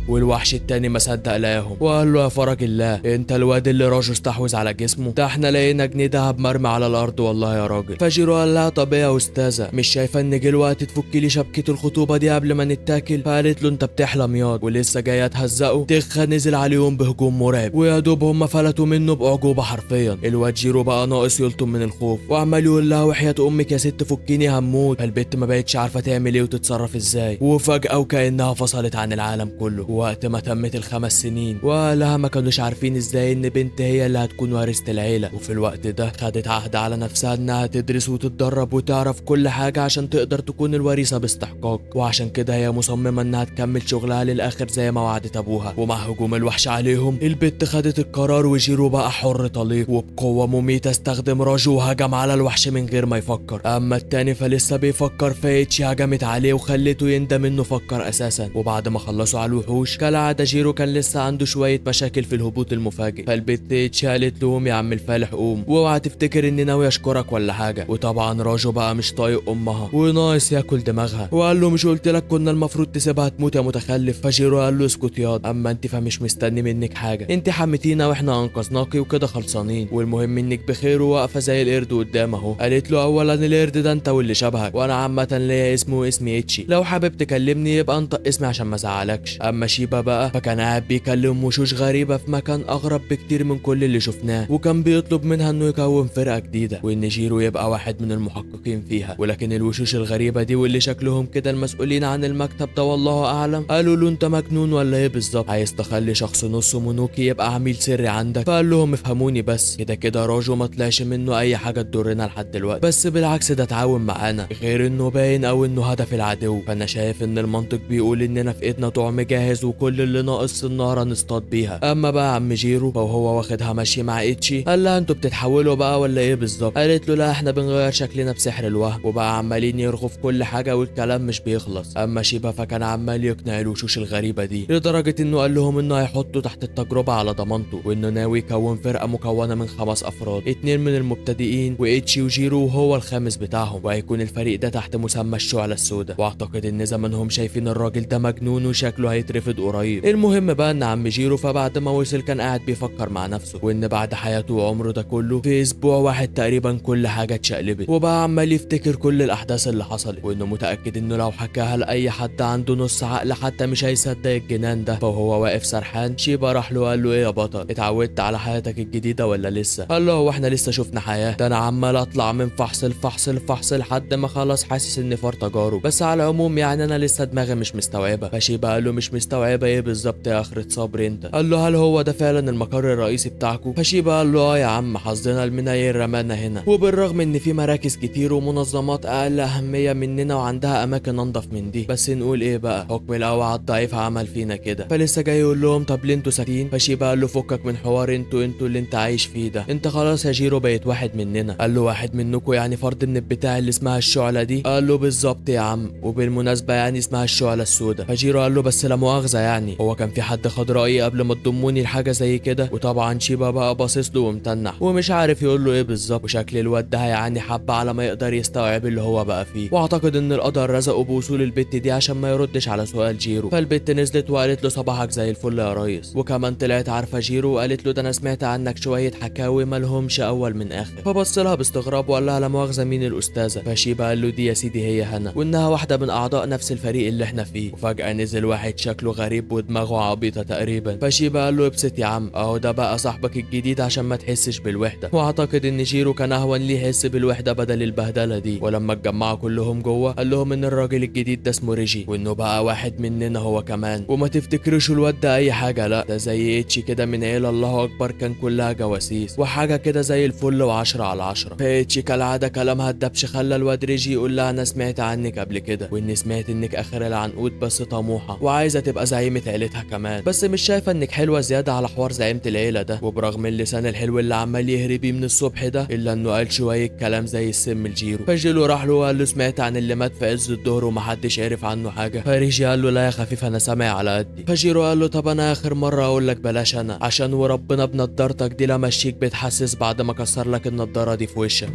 والوحش التاني ما صدق لاهم وقال له يا فرج الله انت الواد اللي راجو استحوذ على جسمه ده، احنا لقينا جنيه دهب مرمي على الارض والله يا راجل. فجيرو قال لها طب ايه يا استاذه، مش شايفه ان جه الوقت تفكي لي شبكة الخطوبة دي قبل ما نتاكل؟ فقالت له انت بتحلم ياض، ولسه جاية تهزقه تخه نزل عليهم بهجوم مرعب، ويا دوب هم فلتوا منه باعجوبه حرفيا. الواد جيرو بقى ناقص يلطم من الخوف وعمال يقول لها وحياه امك يا ست فكيني هموت. فالبت ما بقتش عارفه تعمل ايه وتتصرف ازاي، وفجاة وكانها فصلت عن العالم كله. وقت ما تمت ال5 سنين وأهلها ما كانوش عارفين ازاي ان بنت هي اللي هتكون وارثة العيلة. وفي الوقت ده خدت عهد على نفسها انها تدرس وتتدرب وتعرف كل حاجة عشان تقدر تكون الوريثة باستحقاق، وعشان كده هي مصممة انها تكمل شغلها للاخر زي ما وعدت ابوها. ومع هجوم الوحش عليهم البت خدت القرار، وجيرو بقى حر طليق، وبقوة مميتة استخدم راجو وهجم على الوحش من غير ما يفكر. اما التاني فلسه بيفكر، فايتشي هجمت عليه وخلته يندم انه فكر اساسا. وبعد ما خلصوا على الوحوش كالعادة جيرو كان لسه عنده شوية مشاكل في الهبوط المفاجئ، فالبت قالت لهم يا عم الفالح قوم واوعى تفتكر اني ناوي اشكرك ولا حاجة. وطبعا راجو بقى مش طايق امها وناقص ياكل دماغها، وقال له مش قلت لك كنا المفروض تسيبها تموت يا متخلف؟ فجيرو قال له اسكت ياض، اما انت فمش مستني منك حاجة، انت حميتينا واحنا انقذناكي وكده خلصانين، والمهم انك بخير وواقفة زي القرد قدام اهو. قالت له اولا القرد ده انت واللي شبهك، وانا عامة ليا اسمه واسمي اتشي، لو حابب تكلمني يبقى انطق اسمي عشان ما ازعلكش. اما شيبا بقى فكان قاعد بيكلم وشوش غريبة في مكان اغرب بكتير من كل اللي شفناه، وكان بيطلب منها انه يكون فرقة جديدة وان جيرو يبقى واحد من المحققين فيها. ولكن الوشوش الغريبة دي واللي شكلهم كده المسؤولين عن المكتب ده والله اعلم قالوا له انت مجنون ولا ايه بالظبط، عايز تخلي شخص نص مونوكي يبقى عميل سري عندك؟ فقال لهم افهموني بس، كده كده راجو ما طلعش منه اي حاجة تضرنا لحد دلوقتي، بس بالعكس ده اتعاون معانا، غير انه باين او انه هدف العدو، فانا شايف ان المنطق بيقول اننا في ايدنا طعم جاهز وكل اللي ناقص النار نصطاد بيها. اما بقى عم جيرو فهو واخدها ماشي مع اتشي، قال لها انتوا بتتحولوا بقى ولا ايه بالظبط؟ قالت له لا احنا بنغير شكلنا بسحر الوهم، وبقى عمالين يرغوا في كل حاجة والكلام مش بيخلص. اما شيبا فكان عمال يقنع الوشوش الغريبة دي لدرجة انه قال لهم انه هيحطوا تحت التجربة على ضمانته، وانه ناوي يكون فرقه مكونة من 5 افراد، 2 من المبتدئين واتشي وجيرو وهو الخامس بتاعهم، وهيكون الفريق ده تحت مسمى الشعلة السوداء. واعتقد ان زمانهم شايفين الراجل ده مجنون وشكله هيترفض قريب. المهم بقى ان عم جيرو فبعد ما وصل كان قاعد بيفكر مع نفسه، وان بعد حياته وعمره ده كله في اسبوع واحد تقريبا كل حاجة اتشقلبت، وبقى عمال يفتكر كل الاحداث اللي حصلت، وانه متاكد انه لو حكاها لاي حد عنده نص عقل حتى مش هيصدق الجنان ده. فهو واقف سرحان شيبا راح له قال له ايه يا بطل، اتعودت على حياتك الجديدة ولا لسه؟ قال له هو احنا لسه شفنا حياة؟ ده انا عمال اطلع من فحص لفحص لفحص لحد ما خلاص حاسس اني فار تجارب، بس على العموم يعني انا لسه دماغي مش مستوعبة. فشيبا قال له مش مستوعبة مستوعبة ايه بالظبط يا اخرة صبري انت. قال له هل هو ده فعلا المقر الرئيسي بتاعكم؟ فشيبا قال له اه يا عم، حظنا المنيل رمانا هنا، وبالرغم ان في مراكز كتير ومنظمات اقل اهمية مننا وعندها اماكن انضف من دي، بس نقول ايه بقى، حكم الاوعى الضعيف عمل فينا كده. فلسه جاي يقول لهم طب ليه انتوا ساكتين؟ فشيبا قال له فكك من حوار انتوا اللي انت عايش فيه ده، انت خلاص يا جيرو بقيت واحد مننا. قال له واحد منكم يعني فرد من البتاع اللي اسمها الشعلة دي؟ قال له بالظبط يا عم، وبالمناسبة يعني اسمها الشعلة السوداء. فجيرو قال له بس لا مؤاخذة يعني، هو كان في حد خد رايي قبل ما تضموني لحاجة زي كده؟ وطبعا شيبا بقى باصص له ومتنح ومش عارف يقول له ايه بالظبط، وشكل الواد ده هيعاني حبه على ما يقدر يستوعب اللي هو بقى فيه. واعتقد ان القدر رزقه بوصول البت دي عشان ما يردش على سؤال جيرو. فالبت نزلت وقالت له صباحك زي الفل يا ريس، وكمان طلعت عارفه جيرو وقالت له ده انا سمعت عنك شوية حكاوي مالهمش اول من اخر. فبص لها باستغراب وقال لها لا مؤاخذة مين الاستاذة؟ فشيبا قال له دي يا سيدي هي هنا، وانها واحدة من اعضاء نفس الفريق اللي احنا فيه. وفجاة نزل واحد شكله غريب ودماغه عبيطه تقريبا. فشيبا قال له ابسط يا عم، اهو ده بقى صاحبك الجديد عشان ما تحسش بالوحدة. واعتقد ان جيرو كان اهون ليه يحس بالوحدة بدل البهدله دي. ولما اتجمعوا كلهم جوه قال لهم ان الراجل الجديد ده اسمه ريجي، وانه بقى واحد مننا هو كمان، وما تفتكروش الواد ده اي حاجة، لا ده زي اتشي كده من عيله الله اكبر، كان كلها جواسيس وحاجه كده زي الفل وعشرة على عشرة. فاتشي كالعادة كلامها الدبش خلى الواد ريجي يقول لها انا سمعت عنك قبل كده، واني سمعت انك اخر العنقود بس طموحه وعايزه تبقى زعيمه عيلتها كمان، بس مش شايفه انك حلوة زيادة على حوار زعيمه العيلة ده. وبرغم اللسان الحلو اللي عمال يهري بيه من الصبح ده، الا انه قال شوية كلام زي السم لجيرو. فجيرو راح له وقال له سمعت عن اللي مات في عز الظهر ومحدش عرف عنه حاجة؟ فريجي قال له لا يا خفيف انا سامع على قدي. فجيرو قال له طب انا اخر مرة اقول لك بلاش انا، عشان وربنا بنضارتك دي لا مشيك بتحسس بعد ما كسر لك النضارة دي في وشك.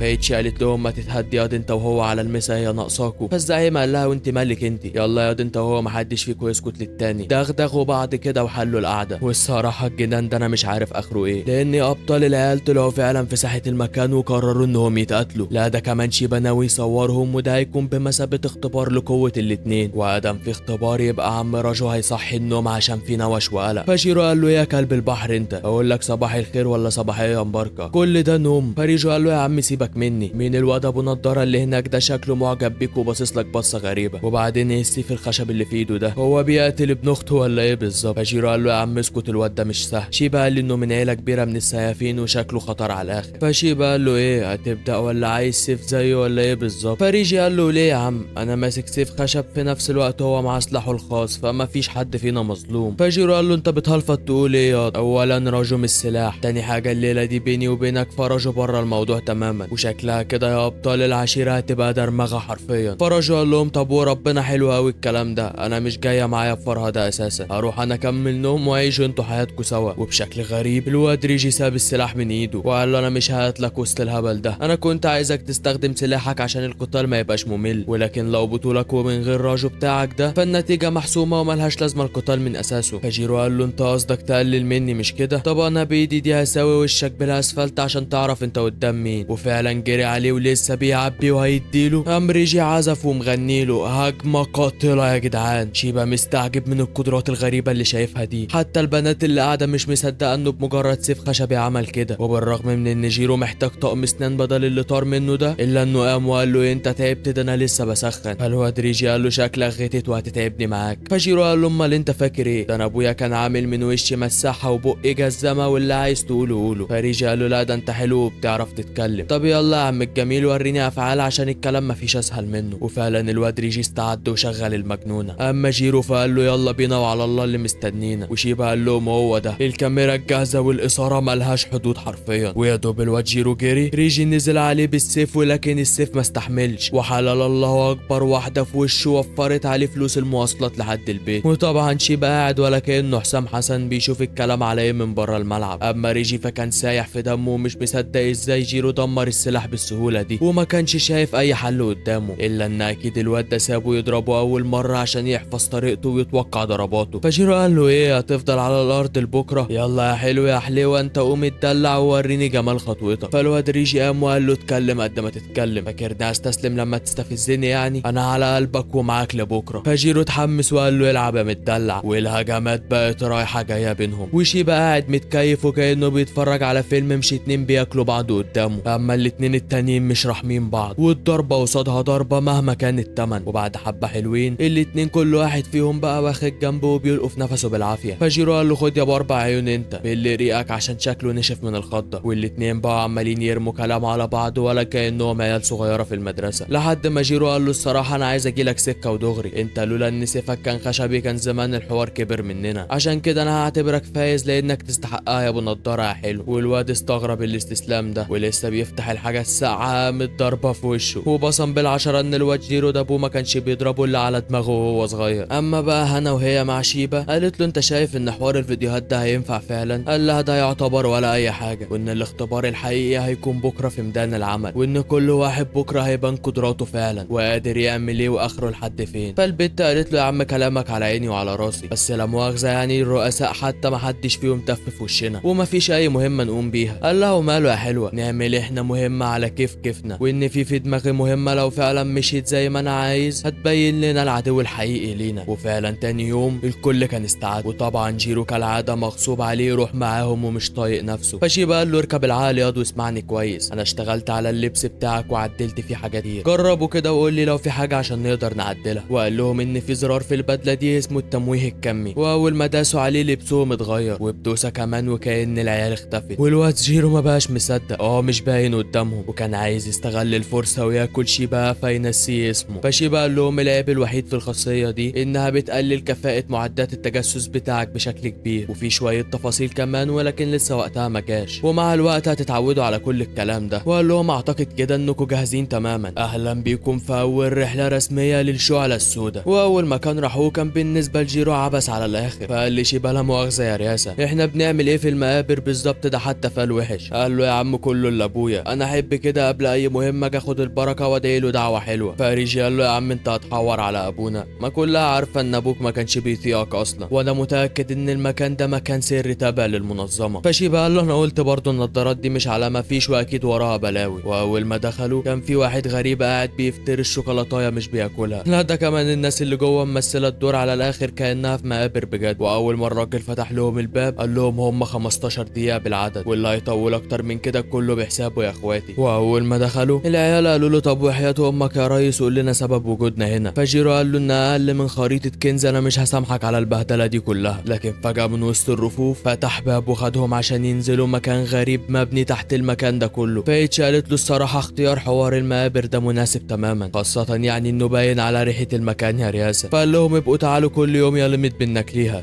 فايتشي قالت لهم ما تتهدي ياض انت وهو على المسا هي ناقصاكوا. فالزعيمه قال لها وانت مالك انت، يلا ياض انت وهو محدش فيكوا يسكت للتاني. دغدغوا بعض كده وحلوا القعدة. والصراحة الجنان ده انا مش عارف اخره ايه، لان ابطال العيال طلعوا فعلا في ساحة المكان وقرروا انهم يتقاتلوا. لا ده كمان شيبا ناوي يصورهم، وده هيكون بمثابة اختبار لقوه الاتنين، وادم في اختبار يبقى عم راجو هيصحي النوم عشان في نوش وقلق. فشيرو قال له يا كلب البحر انت، اقول لك صباح الخير ولا صباحية مباركة، كل ده نوم. فريجو قال له يا عم سيبك مني، مين الواد ابو نضاره اللي هناك ده؟ شكله معجب بيك وباصص لك بصة غريبة، وبعدين ايه السيف الخشب اللي في ايده ده؟ هو بيقتل ابن اخته ولا ايه بالظبط؟ فجيرو قال له يا عم اسكت الواد ده مش سهل. شيبا قال انه من عيله كبيرة من السيافين وشكله خطر على الاخر. فشيبا قال له ايه هتبدا ولا عايز سيف زيه ولا ايه بالظبط؟ فريجي قال له ليه يا عم، انا ماسك سيف خشب في نفس الوقت هو مع سلاحه الخاص، فما فيش حد فينا مظلوم. فجيرو قال له انت بتهلفط تقول ايه ياض؟ اولا راجو مش سلاح، تاني حاجة الليلة دي بيني وبينك، فراجو بره الموضوع تماما، وشكلها كده يا ابطال العشيرة هتبقى درمغه حرفيا. فراجو قال لهم طب وربنا حلو قوي الكلام ده، انا مش جاية معايا بفرهده اساسا، هروح انا اكمل نوم وعيشوا انتوا حياتكم سوا. وبشكل غريب الواد ريجي ساب السلاح من ايده وقال له انا مش هقتلك وسط الهبل ده، انا كنت عايزك تستخدم سلاحك عشان القتال ما يبقاش ممل، ولكن لو بطولك ومن غير راجو بتاعك ده فالنتيجه محسومة وملهاش لازمه القتال من اساسه. فجيرو قال له انت قصدك تقلل مني مش كده؟ طب انا بايدي دي هساوي وشك بالاسفلت عشان تعرف انت قدام مين. وفعلا جري عليه ولسه بيعبي وهيديله، قام ريجي عزف ومغنيله هجمة قاتله يا جدعان. شيبا مستعجب من القدرات الغريبة اللي شايفها دي، حتى البنات اللي قاعدة مش مصدقه انه بمجرد سيف خشبي عمل كده. وبالرغم من ان جيرو محتاج طقم اسنان بدل اللي طار منه ده، الا انه قام وقال له انت تعبت ده انا لسه بسخن. فالواد ريجي قال له شكلك غتت وهتتعبني معاك. فجيرو قال له امال انت فاكر ايه؟ ده انا ابويا كان عامل من وشي مساحة وبقي جزمه، واللي عايز تقوله قوله. فريجي قال له لا ده انت حلو وبتعرف تتكلم، طب يلا يا عم الجميل وريني افعال عشان الكلام مفيش اسهل منه. وفعلا الواد ريجي استعد وشغل المجنونة. اما جيرو فقال له يلا بينا وعلى الله اللي مستنينا. وشيبا قال لهم هو ده الكاميرا الجاهزة والاثارة ملهاش حدود حرفيا. ويا دوب الواد جيرو جري، ريجي نزل عليه بالسيف، ولكن السيف ما استحملش وحلال الله اكبر واحدة في وشه وفرت عليه فلوس المواصلات لحد البيت. وطبعا شيبا قاعد ولا كانه حسام حسن بيشوف الكلام على ايه من بره الملعب. اما ريجي فكان سايح في دمه ومش مصدق ازاي جيرو دمر السلاح بالسهولة دي، وما كانش شايف اي حل قدامه الا ان اكيد الواد ده سابه يضربه اول مرة عشان يحفظ طريقته ويتوقع ضرباته. فجيرو قال له ايه هتفضل على الارض لبكرة؟ يلا يا حلو يا حلوة انت قوم اتدلع ووريني جمال خطوتك. فالواد ريجي قام وقال له اتكلم قد ما تتكلم، فاكرني استسلم لما تستفزني يعني؟ انا على قلبك ومعاك لبكرة. فجيرو اتحمس وقال له العب يا متدلع، والهجمات بقت رايحة جاية بينهم. وشيبا قاعد متكيف وكانه بيتفرج على فيلم مش اتنين بياكلوا بعض قدامه. اما الاتنين والاتنين التانيين مش راحمين بعض، والضربه قصادها ضربه مهما كان التمن. وبعد حبه حلوين الاتنين كل واحد فيهم بقى واخد جنبه وبيلقف نفسه بالعافية. فجيرو قال له خد يا ابو 4 عيون انت باللي ريقك عشان شكله نشف من الخضه. والاتنين بقى عمالين يرموا كلام على بعض ولا كانهم عيال صغيرة في المدرسة، لحد ما جيرو قال له الصراحة انا عايز اجيلك سكة ودغري، انت لولا ان سيفك كان خشبي كان زمان الحوار كبر مننا، عشان كده انا هعتبرك فايز لانك تستحقها يا ابو نضاره يا حلو. والواد استغرب الاستسلام ده ولسه بيفتح الحاجة الساقعه قامت ضربه في وشه، وبصم بالعشرة ان الواد جيرو ده ابوه ما كانش بيضربه الا على دماغه وهو صغير. اما بقى هنا وهي مع شيبة قالت له انت شايف ان حوار الفيديوهات ده هينفع فعلا؟ قال لها ده يعتبر ولا اي حاجة، وان الاختبار الحقيقي هيكون بكره في ميدان العمل، وان كل واحد بكره هيبان قدراته فعلا وقادر يعمل ايه واخره لحد فين. فالبت قالت له يا عم كلامك على عيني وعلى راسي، بس لا مؤاخذة يعني الرؤساء حتى ما حدش فيهم تف في وشنا ومفيش اي مهمة نقوم بيها. قال لها وماله يا حلوة، نعمل احنا مهمة على كيف كيفنا، وان في دماغي مهمة لو فعلا مشيت زي ما انا عايز هتبين لنا العدو الحقيقي لينا. وفعلا تاني يوم الكل كان استعد، وطبعا جيرو كالعادة مغصوب عليه يروح معاهم ومش طايق نفسه. فشيبا قال له اركب العقل ياض واسمعني كويس، انا اشتغلت على اللبس بتاعك وعدلت فيه حاجات كتير، جربوا كده وقول لي لو في حاجة عشان نقدر نعدلها. وقال لهم ان في زرار في البدلة دي اسمه التمويه الكمي، واول ما داسوا عليه لبسهم اتغير وبدوسه كمان وكأن العيال اختفت. والواد جيرو ما بقاش مصدق، مش باين قدامهم، وكان عايز يستغل الفرصة وياكل شيبا فينسيه اسمه. فشيبا قال لهم العيب الوحيد في الخاصية دي انها بتقلل كفاءة معدات التجسس بتاعك بشكل كبير، وفي شوية تفاصيل كمان ولكن لسه وقتها ما جاش، ومع الوقت هتتعودوا على كل الكلام ده. وقال لهم اعتقد كده انكم جاهزين تماما، اهلا بيكم في اول رحله رسمية للشعله السوداء. واول مكان راحوه كان بالنسبة لجيرو عبس على الاخر، فقال لي شيبا لا مؤاخذة يا رياسة، احنا بنعمل ايه في المقابر بالظبط؟ ده حتى فال وحش. قال له يا عم كله الا ابويا، انا احب كده قبل اي مهمة اجي اخد البركة وادعي له دعوه حلوة. فريجي قال له يا عم انت هتحور على ابونا، ما كلها عارفه ان ابوك ما كانش بيطيقك اصلا، وانا متاكد ان المكان ده مكان سري تابع للمنظمة. فشيبا قال له انا قلت برضه النضارات دي مش على ما فيش واكيد وراها بلاوي. واول ما دخلوا كان في واحد غريب قاعد بيفتري الشوكولاتايه مش بياكلها، لا ده كمان الناس اللي جوه ممثلة الدور على الاخر كانها في مقابر بجد. واول ما الراجل فتح لهم الباب قال لهم هم 15 دقيقة بالعدد، واللي هيطول اكتر من كده كله بحسابه يا اخواتي. واول ما دخلوا العيال قالوا له طب وحياة امك يا ريس قول لنا سبب وجودنا هنا. فجيرو قال له ان اقل من خريطة كنز انا مش هسامحك على البهدله دي كلها. لكن فجاة من وسط الرفوف فتح باب وخدهم عشان ينزلوا مكان غريب مبني تحت المكان ده كله. فايتش قالت له الصراحة اختيار حوار المقابر ده مناسب تماما، خاصة يعني انه باين على ريحه المكان يا رياسة. فقال لهم ابقوا تعالوا كل يوم يا لمت بناكليها.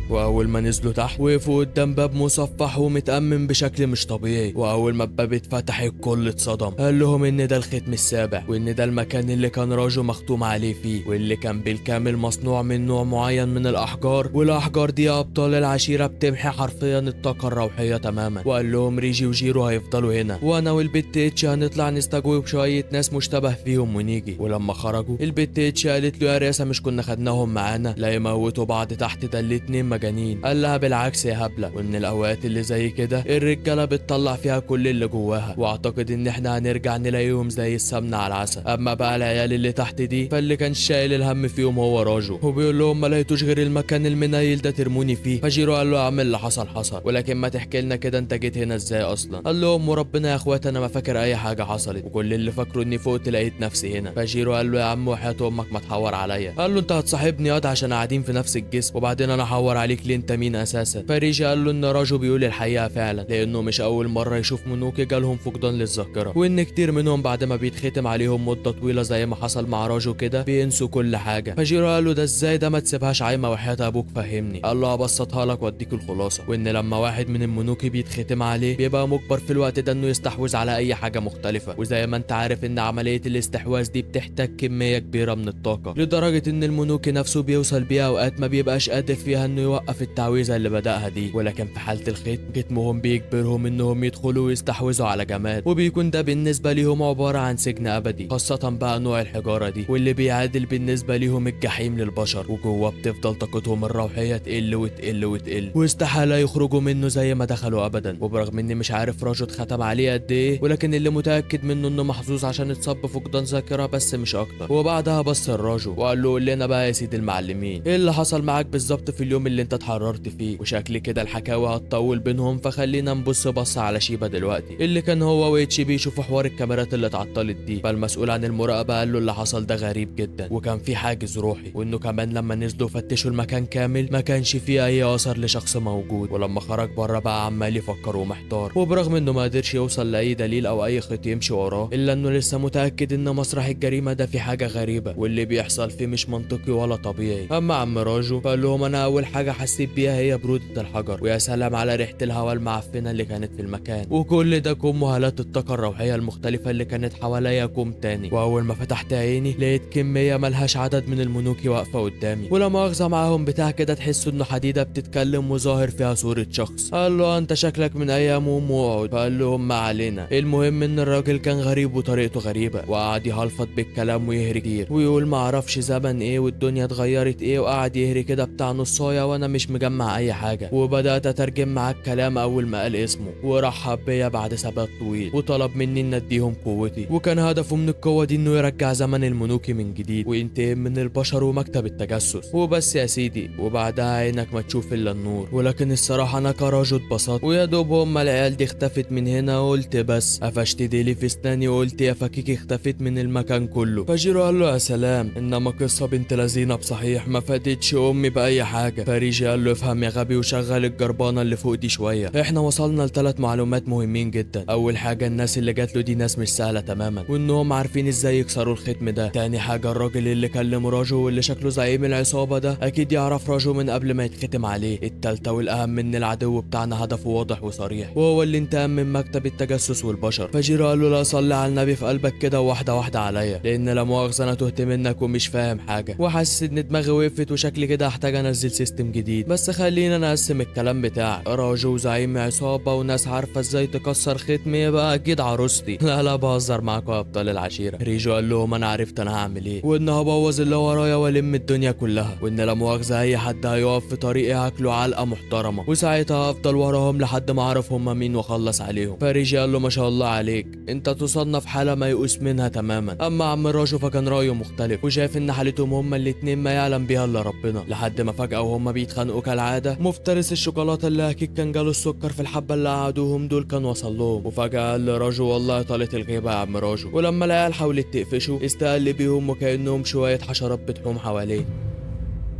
واول ما نزلوا تحت وقفوا قدام باب مصفح ومتأمن بشكل مش طبيعي، واول ما الباب اتفتح الكل اتصدم. قال لهم ان ده الختم السابع، وان ده المكان اللي كان راجو مختوم عليه فيه، واللي كان بالكامل مصنوع من نوع معين من الاحجار، والاحجار دي يا ابطال العشيرة بتمحي حرفيا الطاقة الروحية تماما. وقال لهم ريجي وجيرو هيفضلوا هنا، وانا والبت اتش هنطلع نستجوب شوية ناس مشتبه فيهم ونيجي. ولما خرجوا البت اتش قالت له يا رياسة مش كنا خدناهم معانا؟ لا يموتوا بعض تحت، ده الاتنين مجانين. قال لها بالعكس يا هبلة، وان الاوقات اللي زي كده الرجالة بتطلع فيها كل اللي جواها، واعتقد ان احنا هنرجع نلاقيهم زي السمنة على العسل. اما بقى العيال اللي تحت دي فاللي كان شايل الهم فيهم هو راجو، وبيقول لهم ما لقيتوش غير المكان المنيل ده ترموني فيه. فجيرو قال له يا عم اللي حصل حصل، ولكن ما تحكي لنا كده انت جيت هنا ازاي اصلا؟ قال لهم وربنا يا اخوات انا ما فاكر اي حاجة حصلت، وكل اللي فاكره اني فقت لقيت نفسي هنا. فجيرو قال له يا عم وحياه امك ما تحور عليا. قال له انت هتصاحبني ياض عشان قاعدين في نفس الجسم، وبعدين انا احور عليك ليه؟ انت مين اساسا؟ فريجي قال له ان راجو بيقول الحقيقة فعلا، لانه مش اول مرة يشوف منوكي جالهم فقدان للذاكرة، وان كتير منهم بعد ما بيتختم عليهم مده طويلة زي ما حصل مع راجو كده بينسوا كل حاجة. فجيرو قال له ده ازاي ده؟ ما تسيبهاش عايمه وحياه ابوك فهمني. قال له هبسطها لك واديك الخلاصة، وان لما واحد من المنوكي بيتختم عليه بيبقى مجبر في الوقت ده انه يستحوذ على اي حاجة مختلفة، وزي ما انت عارف ان عملية الاستحواذ دي بتحتاج كمية كبيرة من الطاقة، لدرجة ان المنوكي نفسه بيوصل بيها اوقات ما بيبقاش قادر فيها انه يوقف التعويذه اللي بدأها دي. ولكن في حاله الختم ختمهم بيجبرهم انهم يدخلوا ويستحوذوا على جماد، وبيكون ده بالنسبة ليهم عبارة عن سجن ابدي، خاصة بقى نوع الحجارة دي، واللي بيعادل بالنسبة ليهم الجحيم للبشر، وجوه بتفضل طاقتهم الروحية تقل وتقل وتقل، واستحاله يخرجوا منه زي ما دخلوا ابدا. وبرغم اني مش عارف راجو اتختم عليه قد ايه، ولكن اللي متاكد منه انه محظوظ عشان اتصاب بفقدان ذاكره بس مش اكتر. وبعدها بص الراجو وقال له قول لنا بقى يا سيد المعلمين ايه اللي حصل معاك بالظبط في اليوم اللي اللي انت اتحررت فيه. وشكل كده الحكاوي هتطول بينهم، فخلينا نبص بص على شيبا دلوقتي اللي كان هو وإتشي بيشوفوا حوار الكاميرات اللي اتعطلت دي. فالمسؤول عن المراقبة قال له اللي حصل ده غريب جدا وكان في حاجز روحي، وانه كمان لما نزلوا فتشوا المكان كامل ما كانش فيه اي اثر لشخص موجود. ولما خرج بره بقى عمال يفكر ومحتار، وبرغم انه ما قدرش يوصل لاي دليل او اي خيط يمشي وراه، الا انه لسه متاكد ان مسرح الجريمة ده في حاجة غريبة واللي بيحصل فيه مش منطقي ولا طبيعي. اما عم راجو فقال لهم انا اول حاجة حسيت بيها هي برودة الحجر، ويا سلام على ريحه الهواء المعفنه اللي كانت في المكان، وكل ده كوم وهالات الطاقة الروحية المختلفة اللي كانت حواليا كوم تاني. واول ما فتحت عيني لقيت كمية ملهاش عدد من المونوكي واقفة قدامي، ولا مؤاخذة معاهم بتاع كده تحسوا انه حديده بتتكلم وظاهر فيها صوره شخص. قال له انت شكلك من ايام وقعد، فقال لهم ما علينا. المهم ان الراجل كان غريب وطريقته غريبة، وقعد يهلفط بالكلام ويهري كتير ويقول ما اعرفش زمن ايه والدنيا اتغيرت ايه، وقعد يهري كده بتاع نصايه وانا مش مجمع اي حاجة. وبدات اترجم معاه الكلام اول ما قال اسمه، ورحب بيا بعد ثبات طويل وطلب مني ان اديهم قوتي، وكان هدفه من القوة دي انه يرجع زمن المونوكي من جديد وينتقم من البشر ومكتب التجسس وبس يا سيدي. وبعدها عينك ما تشوف الا النور. ولكن الصراحة انا كراجل اتبسطت، ويا دوب هما العيال دي اختفت من هنا، قلت بس قفشت ديلي في اسناني وقلت يا فكيكي اختفيت من المكان كله. فجيرو قال له يا سلام، انما قصة بنت لذينه بصحيح ما فادتش امي باي حاجة. فريجي قال له افهم يا غبي وشغل الجربانه اللي فوق دي شوية. احنا وصلنا لثلاث معلومات مهمين جدا. اول حاجة الناس اللي جات له دي ناس مش سهلة تماما، وانهم عارفين ازاي يكسروا الختم ده. تاني حاجة الراجل اللي كلم راجو واللي شكله زعيم العصابة ده اكيد يعرف راجو من قبل ما يتختم عليه. التالتة والاهم ان العدو بتاعنا هدفه واضح وصريح، وهو اللي انتقم من مكتب التجسس والبشر. فجيرو قال له لا صلي على النبي في قلبك كده واحدة واحدة عليا، لان لا مؤاخذة انا تهت منك ومش فاهم حاجة، وحاسس ان دماغي وقفت وشكلي كده هحتاج انزل system جديد. بس خلينا نقسم الكلام بتاعك. راجو زعيم عصابة وناس عارفه ازاي تكسر ختم، يبقى اكيد عروستي. لا لا بهزر معاكم يا ابطال العشيرة. ريجو قال لهم انا عرفت انا هعمل ايه، وان هبوظ اللي ورايا والم الدنيا كلها، وان لا مؤاخذة اي حد هيقف في طريقي هاكله علقه محترمه، وساعتها هفضل وراهم لحد ما اعرف هما مين واخلص عليهم. فريجي قال له ما شاء الله عليك، انت تصنف حاله ما يئوس منها تماما. اما عم راجو فكان رايه مختلف، وشايف ان حالتهم هما الاتنين ما يعلم بيها الا ربنا. لحد ما فجاة وهما بيتخانقوا كالعادة، مفترس الشوكولاتة اللي اكيد كان جاله السكر في الحبة اللي قعدوهم دول كان وصل لهم. وفجاة قال لراجو والله طالت الغيبة يا عم راجو. ولما العيال حاولت تقفشه استقل بيهم وكانهم شوية حشرات بتحوم حواليه،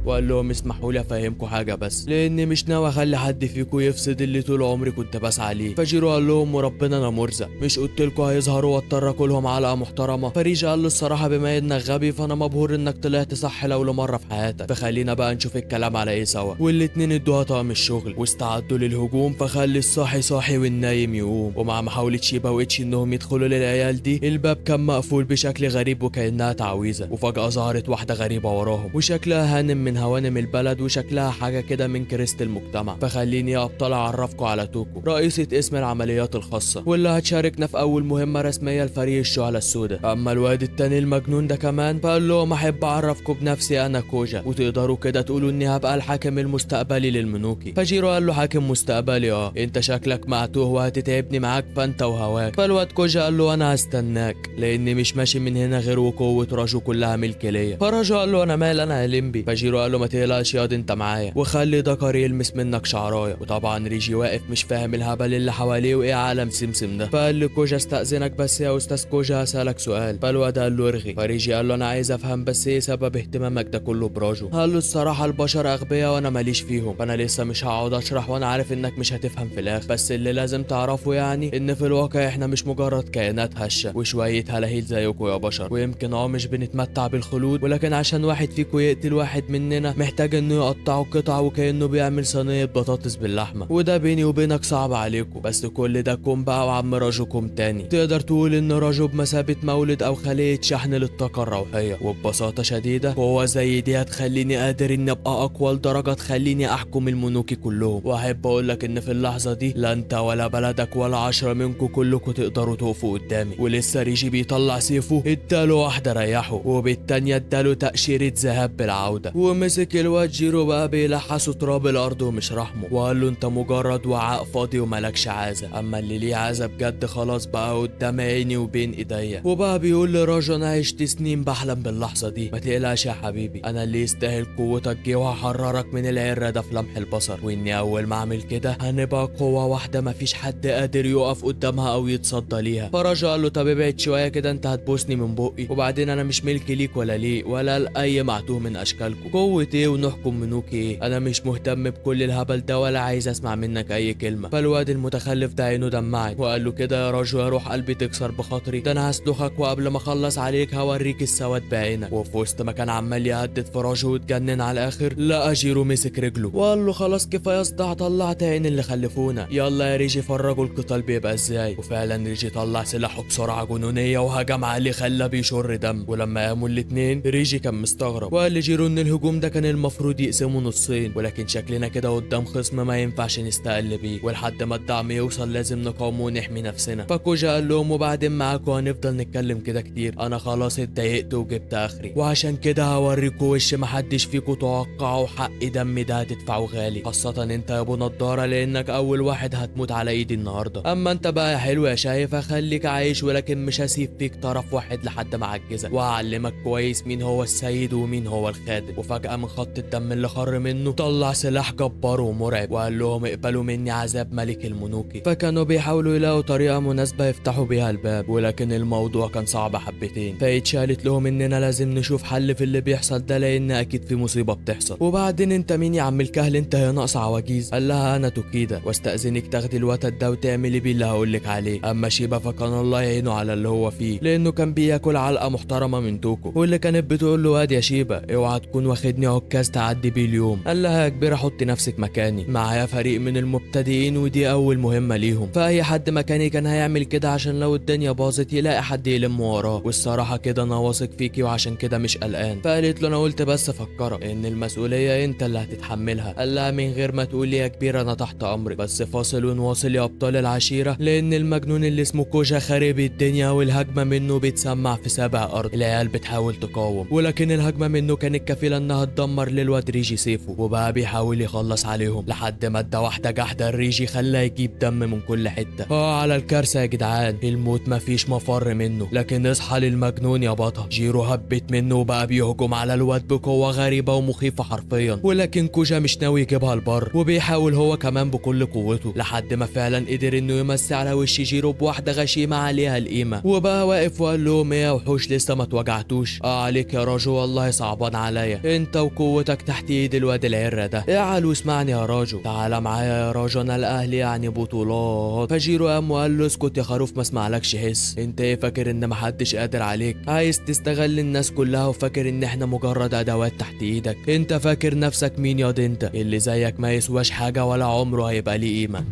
وقال لهم اسمحوا لي افهمكم حاجة بس، لاني مش ناوي اخلي حد فيكم يفسد اللي طول عمري كنت بسعى ليه. فجيرو قال لهم وربنا انا مرزق، مش قلت لكم هيظهروا واضطر اكلهم علقه محترمه. فريجي قال له الصراحة بما انك غبي فانا مبهور انك طلعت صح لو لمره في حياتك، فخلينا بقى نشوف الكلام على ايه سوا. والاتنين ادوها طقم الشغل واستعدوا للهجوم، فخلي الصاحي صاحي والنايم يقوم. ومع محاولة شيبا وإتشي انهم يدخلوا للعيال دي، الباب كان مقفول بشكل غريب وكانها تعويذه. وفجاة ظهرت واحدة غريبة وراهم وشكلها هانم من هوانم البلد وشكلها حاجة كده من كريست المجتمع. فخليني يا ابطال اعرفكم على توكو، رئيسة اسم العمليات الخاصة، واللي هتشاركنا في اول مهمة رسمية لفريق الشعلة السوداء. اما الواد التاني المجنون ده كمان فقال لهم احب اعرفكم بنفسي، انا كوجا، وتقدروا كده تقولوا اني هبقى الحاكم المستقبلي للمنوكي. فجيرو قال له حاكم مستقبلي؟ اه انت شكلك معتوه وهتتعبني معاك، فانت وهواك. فالواد كوجا قال له انا هستناك لاني مش ماشي من هنا غير وقوه راجو كلها ملك ليا. فراجو قال له انا مال، انا هلمبي. فجيرو قال له ما تقلقش ياض انت معايا، وخلي دكر يلمس منك شعرايه. وطبعا ريجي واقف مش فاهم الهبل اللي حواليه وايه عالم سمسم ده. فقال لكوجا استاذنك بس يا استاذ كوجا هسالك سؤال. فالواد قال له ارغي. فريجي قال له انا عايز افهم بس ايه سبب اهتمامك ده كله براجو. قال له الصراحة البشر اغبياء وانا ماليش فيهم، فانا لسه مش هقعد اشرح وانا عارف انك مش هتفهم في الاخر، بس اللي لازم تعرفه يعني ان في الواقع احنا مش مجرد كائنات هشه وشوية هلاهيل زيكم يا بشر، ويمكن مش بنتمتع بالخلود، ولكن عشان واحد فيكم يقتل واحد مننا محتاج انه يقطعه قطع وكانه بيعمل صينية بطاطس باللحمه، وده بيني وبينك صعب عليكم. بس كل ده كوم بقى وعم راجو كوم تاني. تقدر تقول ان راجو بمثابة مولد او خليه شحن للطاقة الروحية، وببساطة شديدة قوة زي دي هتخليني قادر اني ابقى اقوى لدرجة تخليني احكم المنوكي كلهم. واحب اقول لك ان في اللحظة دي لا انت ولا بلدك ولا 10 منكم كلكم تقدروا تقفوا قدامي. ولسه ريجي بيطلع سيفه اداله واحدة ريحه، وبالتانيه اداله تاشيرة ذهاب بالعودة. ومش ومسك الواد جيرو بقى بيلحسه تراب الارض ومش رحمه، وقال له انت مجرد وعاء فاضي وملكش عازة، اما اللي ليه عازة بجد خلاص بقى قدام عيني وبين ايديا. وبقى بيقول لراجو انا عشت سنين بحلم باللحظة دي، ما تقلقش يا حبيبي، انا اللي يستاهل قوتك جه وهحررك من العره ده في لمح البصر، واني اول ما اعمل كده هنبقى قوة واحدة مفيش حد قادر يقف قدامها او يتصدى ليها. فراجو قال له طب ابعد شوية كده، انت هتبوسني من بقي، وبعدين انا مش ملكي ليك ولا ليه ولا لاي معتوه من اشكالكم، قوة ايه ونحكم منوك ايه، انا مش مهتم بكل الهبل ده ولا عايز اسمع منك اي كلمة. فالواد المتخلف ده عينه دمعت وقال له كده يا راجو يا روح قلبي تكسر بخاطري، ده انا هسلخك وقبل ما اخلص عليك هوريك السواد بعينك. وفي وسط ما كان عمال يهدد في راجو واتجنن على الاخر، لقى جيرو مسك رجله وقال له خلاص كفاية صداع، طلعت عين اللي خلفونا، يلا يا ريجي فرجوا القتال بيبقى ازاي. وفعلا ريجي طلع سلاحه بسرعة جنونيه وهجم عليه خلاه بيشر دم. ولما قاموا الاثنين ريجي كان مستغرب وقال لجيرو ان الهجوم ده كان المفروض يقسمه نصين، ولكن شكلنا كده قدام خصم ما ينفعش نستقل بيه، ولحد ما الدعم يوصل لازم نقاومه ونحمي نفسنا. فكوجا قال لهم وبعدين معاكم هنفضل نتكلم كده كتير، انا خلاص اتضايقت وجبت اخري، وعشان كده هوريكوا وش محدش فيكوا توقعه، حق دمي ده هتدفعه غالي، خاصة انت يا ابو نضارة لانك اول واحد هتموت على ايدي النهارده. اما انت بقى يا حلو يا شايف هخليك عايش، ولكن مش هسيب فيك طرف واحد لحد ما اعجزك، وهعلمك كويس مين هو السيد ومين هو الخادم. وفجأة من خط الدم اللي خر منه طلع سلاح جبار ومرعب وقال لهم اقبلوا مني عذاب ملك المنوكي. فكانوا بيحاولوا يلاقوا طريقة مناسبة يفتحوا بيها الباب، ولكن الموضوع كان صعب حبتين. فاتشالت لهم اننا لازم نشوف حل في اللي بيحصل ده لان اكيد في مصيبة بتحصل. وبعدين انت مين يا عم الكهل، انت يا ناقص عواجيز؟ قال لها انا توكيدا، واستأذنك تاخدي الوتد ده وتعملي بيه اللي هقولك عليه. اما شيبا فكان الله يعينه على اللي هو فيه، لانه كان بياكل علقة محترمة من توكو، واللي كانت بتقول له واد يا شيبا اوعى تكون واخدني عكاز تعدي بيه اليوم. قال لها يا كبيرة حطي نفسك مكاني، معايا فريق من المبتدئين ودي اول مهمة ليهم، فاي حد مكاني كان هيعمل كده عشان لو الدنيا باظت يلاقي حد يلم وراه، والصراحة كده انا واثق فيكي وعشان كده مش قلقان. فقالت له انا قلت بس افكرك ان المسؤولية انت اللي هتتحملها. قال لها من غير ما تقولي يا كبيرة انا تحت امرك، بس فاصل ونواصل يا ابطال العشيرة، لان المجنون اللي اسمه كوجا خارب الدنيا والهجمة منه بتسمع في سابع ارض. العيال بتحاول تقاوم، ولكن الهجمة منه كانت كفيلة انها تدمر للواد ريجي سيفه، وبقى بيحاول يخلص عليهم لحد ما ادى واحدة جحده الريجي خلاه يجيب دم من كل حتة. على الكارثة يا جدعان، الموت مفيش مفر منه، لكن اصحى للمجنون يا بطل. جيرو هبت منه وبقى بيهجم على الواد بقوة غريبة ومخيفة حرفيا، ولكن كوجا مش ناوي يجيبها البر، وبيحاول هو كمان بكل قوته لحد ما فعلا قدر انه يمسي على وش جيرو بواحدة غشيمة عليها القيمة. وبقى واقف وقال لهم ايه يا وحوش لسه ما اتوجعتوش؟ عليك يا راجو والله صعبان عليا، انت وقوتك تحت ايد الواد العره ده. اعل واسمعني يا راجو، تعالى معايا يا راجو، انا الاهلي يعني بطولات. فجيرو قام وقال له اسكت يا خروف ما اسمعلكش حس، انت ايه فاكر ان محدش قادر عليك؟ عايز تستغل الناس كلها وفاكر ان احنا مجرد ادوات تحت ايدك؟ انت فاكر نفسك مين ياض؟ انت اللي زيك ما يسواش حاجة ولا عمره هيبقى ليه قيمة.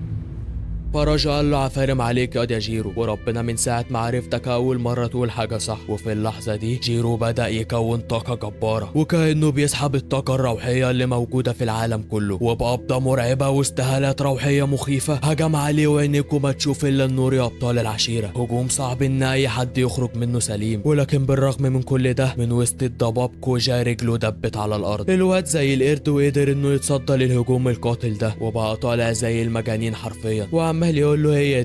فراجو قال له عفارم عليك يا جيرو، وربنا من ساعة ما عرفتك أول مرة تقول حاجة صح. وفي اللحظة دي جيرو بدأ يكون طاقة جبارة، وكأنه بيسحب الطاقة الروحية اللي موجودة في العالم كله، وبقبضة مرعبة واستهالات روحية مخيفة هجم عليه، وعينيكم ما تشوف إلا النور يا أبطال العشيرة. هجوم صعب إن أي حد يخرج منه سليم، ولكن بالرغم من كل ده من وسط الضباب كوجا رجله دبت على الأرض، الواد زي القرد وقدر إنه يتصدى للهجوم القاتل ده، وبقى طالع زي المجانين حرفيا، وعمال يقول له هي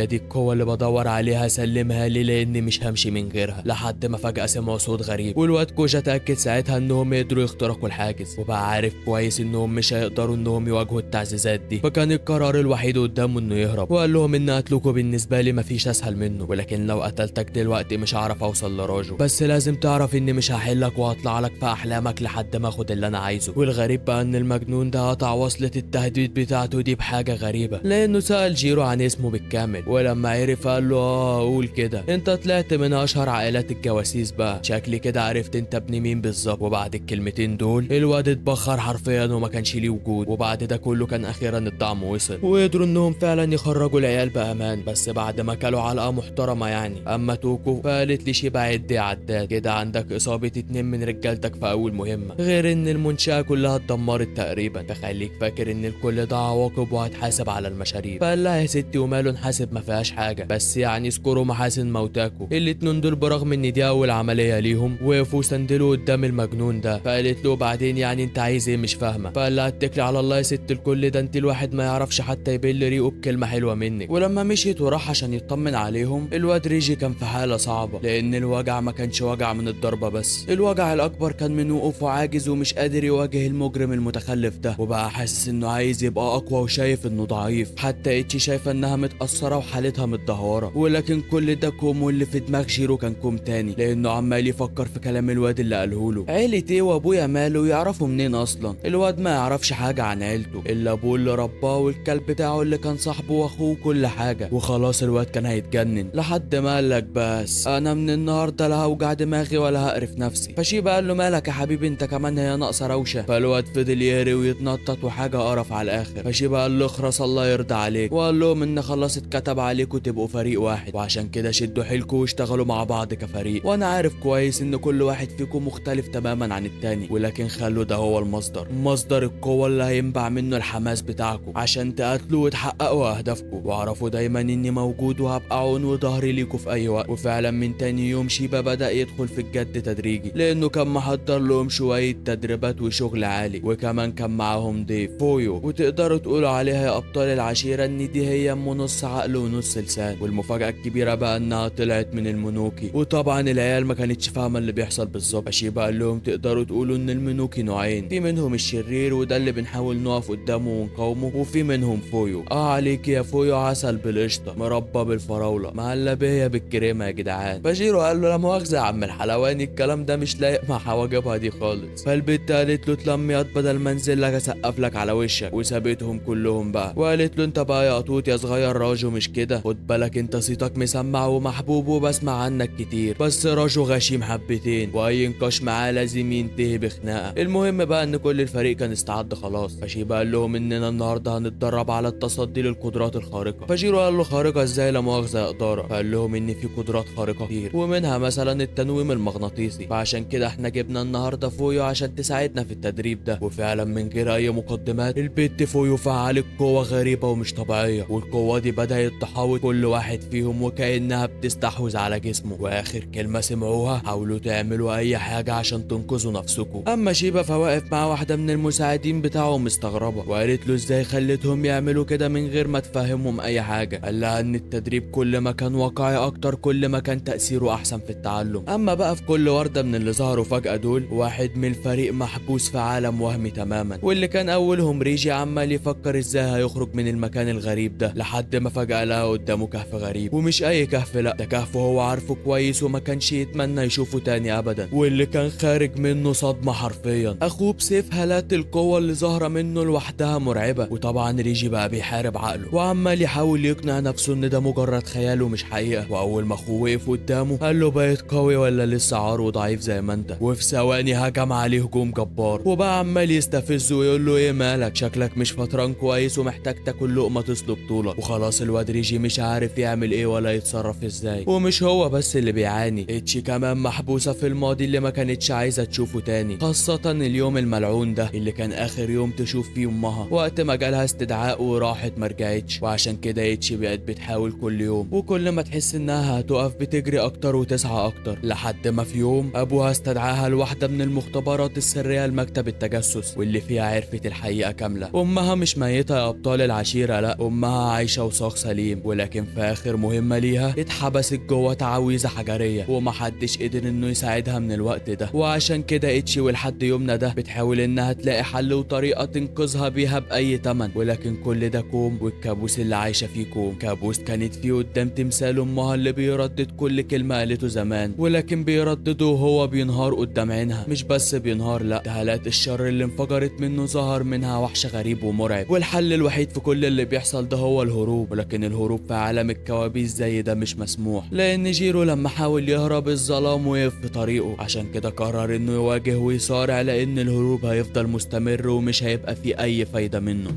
دي القوة اللي بدور عليها، سلمها لي لاني مش همشي من غيرها. لحد ما فجأة سمعوا صوت غريب، والواد كوجا اتأكد ساعتها انهم يقدروا يخترقوا الحاجز، وبقى عارف كويس انهم مش هيقدروا انهم يواجهوا التعزيزات دي، فكان القرار الوحيد قدامه انه يهرب. وقال لهم ان قتلكم بالنسبة لي مفيش اسهل منه، ولكن لو قتلتك دلوقتي مش هعرف اوصل لراجو، بس لازم تعرف اني مش هحلك وهطلع لك في احلامك لحد ما اخد اللي انا عايزه. والغريب بقى ان المجنون ده قطع وصلة التهديد بتاعته دي بحاجة غريبة، لانه سأل جيرو عن اسمه بالكامل، ولما عرف قال له قول كده، انت طلعت من اشهر عائلات الجواسيس بقى، شكلي كده عرفت انت ابن مين بالظبط. وبعد الكلمتين دول الواد اتبخر حرفيا وما كانش ليه وجود. وبعد ده كله كان اخيرا الدعم وصل، وقدروا انهم فعلا يخرجوا العيال بامان، بس بعد ما كلوا علقه محترمه يعني. اما توكو فقالت لي شيبا عد يا عداد كده، عندك اصابه 2 من رجالتك في اول مهمة، غير ان المنشاة كلها اتدمرت تقريبا، فخليك فاكر ان الكل ده عواقب وهتحاسب على المشاريب. فقال فقال لها يا ستي وماله نحاسب، ما فيهاش حاجة، بس يعني اذكروا محاسن موتاكو. الاتنين دول برغم ان دي اول عملية ليهم وقفوا سندلوا قدام المجنون ده. فقالت له بعدين يعني انت عايز ايه مش فاهمه. فقال لها اتكلي على الله يا ست الكل، ده انت الواحد ما يعرفش حتى يبل ريقه بكلمه حلوة منك. ولما مشيت وراح عشان يطمن عليهم، الواد ريجي كان في حاله صعبة، لان الوجع ما كانش وجع من الضربة بس، الوجع الاكبر كان من وقوفه عاجز ومش قادر يواجه المجرم المتخلف ده، وبقى حاسس انه عايز يبقى اقوى وشايف انه ضعيف. حتى اتشي شايفه انها متاثرة وحالتها متدهوره، ولكن كل ده كوم واللي في دماغ جيرو كان كوم تاني، لانه عمال يفكر في كلام الواد اللي قاله له. عيلة ايه وابويا ماله يعرفوا منين اصلا؟ الواد ما يعرفش حاجة عن عيلته الا ابوه اللي رباه والكلب بتاعه اللي كان صاحبه واخوه كل حاجة. وخلاص الواد كان هيتجنن لحد ما قالك بس انا من النهارده لا هوجع دماغي ولا هقرف نفسي. فشيبا قال له مالك يا حبيبي انت كمان، هي ناقصه روشه. فالواد فضل يهري ويتنطط وحاجه قرف على الاخر. فشيبا قال له اخرس الله يرضى عليك، وقال لهم ان خلاص اتكتب عليكم تبقوا فريق واحد، وعشان كده شدوا حيلكم واشتغلوا مع بعض كفريق. وانا عارف كويس ان كل واحد فيكم مختلف تماما عن التاني، ولكن خلوا ده هو المصدر، مصدر القوة اللي هينبع منه الحماس بتاعكم عشان تقاتلوا وتحققوا اهدافكم. واعرفوا دايما اني موجود وهبقى عون وظهري ليكم في اي وقت. وفعلا من تاني يوم شيبا بدأ يدخل في الجد تدريجي، لانه كان محضر لهم شوية تدريبات وشغل عالي، وكمان كان معاهم ضيف فويو، وتقدروا تقولوا عليها يا ابطال العشيرة ان دي هي ام نص عقل ونص لسان. والمفاجأة الكبيرة بقى انها طلعت من المنوكي، وطبعا العيال ما كانتش فاهمة اللي بيحصل بالظبط. فشيبا قال لهم تقدروا تقولوا ان المنوكي نوعين، في منهم الشرير وده اللي بنحاول نقف قدامه ونقاومه، وفي منهم فويو. عليك يا فويو، عسل بالقشطه، مربى بالفراوله، مهلبية بالكريمه يا جدعان. فجيرو قال له لا مؤاخذة يا عم الحلواني، الكلام ده مش لايق مع حواجبها دي خالص. فالبت قالت له اتلم ياض بدل ما انزل لك اسقف لك على وشك، وسابتهم كلهم بقى. وقالت له انت بقى يا قطوط يا صغير راجو مش كده، خد بالك انت صيتك مسمع ومحبوب وبسمع عنك كتير، بس راجو غشيم حبتين واي نقاش معاه لازم ينتهي بخناقه. المهم بقى ان كل الفريق كان استعد خلاص. فشيبا قال لهم اننا النهارده هنتدرب على التصدي للقدرات الخارقة. فجيرو قال له خارقة ازاي لا مؤاخذة يا ادارة؟ فقال لهم ان في قدرات خارقة كتير، ومنها مثلا التنويم المغناطيسي، فعشان كده احنا جبنا النهارده فويو عشان تساعدنا في التدريب ده. وفعلا من غير اي مقدمات البت فويو فعلت قوة غريبة ومش طبيعية، والقوه دي بدات تحاوط كل واحد فيهم وكانها بتستحوذ على جسمه. واخر كلمة سمعوها حاولوا تعملوا اي حاجة عشان تنقذوا نفسكم. اما شيبا فواقف مع واحدة من المساعدين بتاعه مستغربه، وقالت له ازاي خلتهم يعملوا كده من غير ما تفهمهم اي حاجة. قال لها ان التدريب كل ما كان واقعي اكتر كل ما كان تاثيره احسن في التعلم. اما بقى في كل ورده من اللي ظهروا فجاة دول، واحد من الفريق محبوس في عالم وهمي تماما، واللي كان اولهم ريجي عمال يفكر ازاي هيخرج من المكان الغريب ده، لحد ما فجاة لقى قدامه كهف غريب، ومش اي كهف، لا ده كهف هو عارفه كويس وما كانش يتمنى يشوفه تاني ابدا، واللي كان خارج منه صدمة حرفيا، اخوه بسيف هالات القوة اللي ظاهره منه لوحدها مرعبة. وطبعا ريجي بقى بيحارب عقله وعمال يحاول يقنع نفسه ان ده مجرد خيال ومش حقيقة. واول ما اخوه وقف قدامه قال له بقيت قوي ولا لسه عار وضعيف زي ما انت؟ وفي ثواني هجم عليه هجوم جبار، وبقى عمال يستفزه ويقول له ايه مالك، شكلك مش فطران كويس ومحتاج تاكل لقمة تصلب طولك. وخلاص الواد ريجي مش عارف يعمل ايه ولا يتصرف ازاي. ومش هو بس اللي بيعاني، اتشي كمان محبوسة في الماضي اللي ما كانتش عايزه تشوفه تاني، خاصة اليوم الملعون ده اللي كان اخر يوم تشوف فيه امها وقت ما جالها استدعاء وراحت ما رجعتش. وعشان كده اتشي بقت بتحاول كل يوم، وكل ما تحس انها هتقف بتجري اكتر وتسعى اكتر، لحد ما في يوم ابوها استدعاها لواحدة من المختبرات السرية لمكتب التجسس، واللي فيها عرفت الحقيقة كاملة. امها مش ميته يا ابطال العشيرة، لا امها عايشه وساق سليم، ولكن في اخر مهمة ليها اتحبست جوه تعويذه حجريه ومحدش قدر انه يساعدها من الوقت ده. وعشان كده اتشي ولحد يومنا ده بتحاول انها تلاقي حل وطريقه تنقذها بيها باي تمن، ولكن كل ده كوم والكابوس اللي عايشه فيه كوم. كابوس كانت فيه قدام تمثال امها اللي بيردد كل كلمة قالته زمان، ولكن بيردده وهو بينهار قدام عينها. مش بس بينهار، لا ده هالات الشر اللي انفجرت منه ظهر منها وحش غريب ومرعب. والحل الوحيد في كل اللي بيحصل ده هو الهروب، ولكن الهروب في عالم الكوابيس زي ده مش مسموح، لان جيرو لما حاول يهرب الظلام وقف في طريقه. عشان كده قرر انه يواجه ويصارع، لان الهروب هيفضل مستمر ومش هيبقى فيه اي فايدة منه.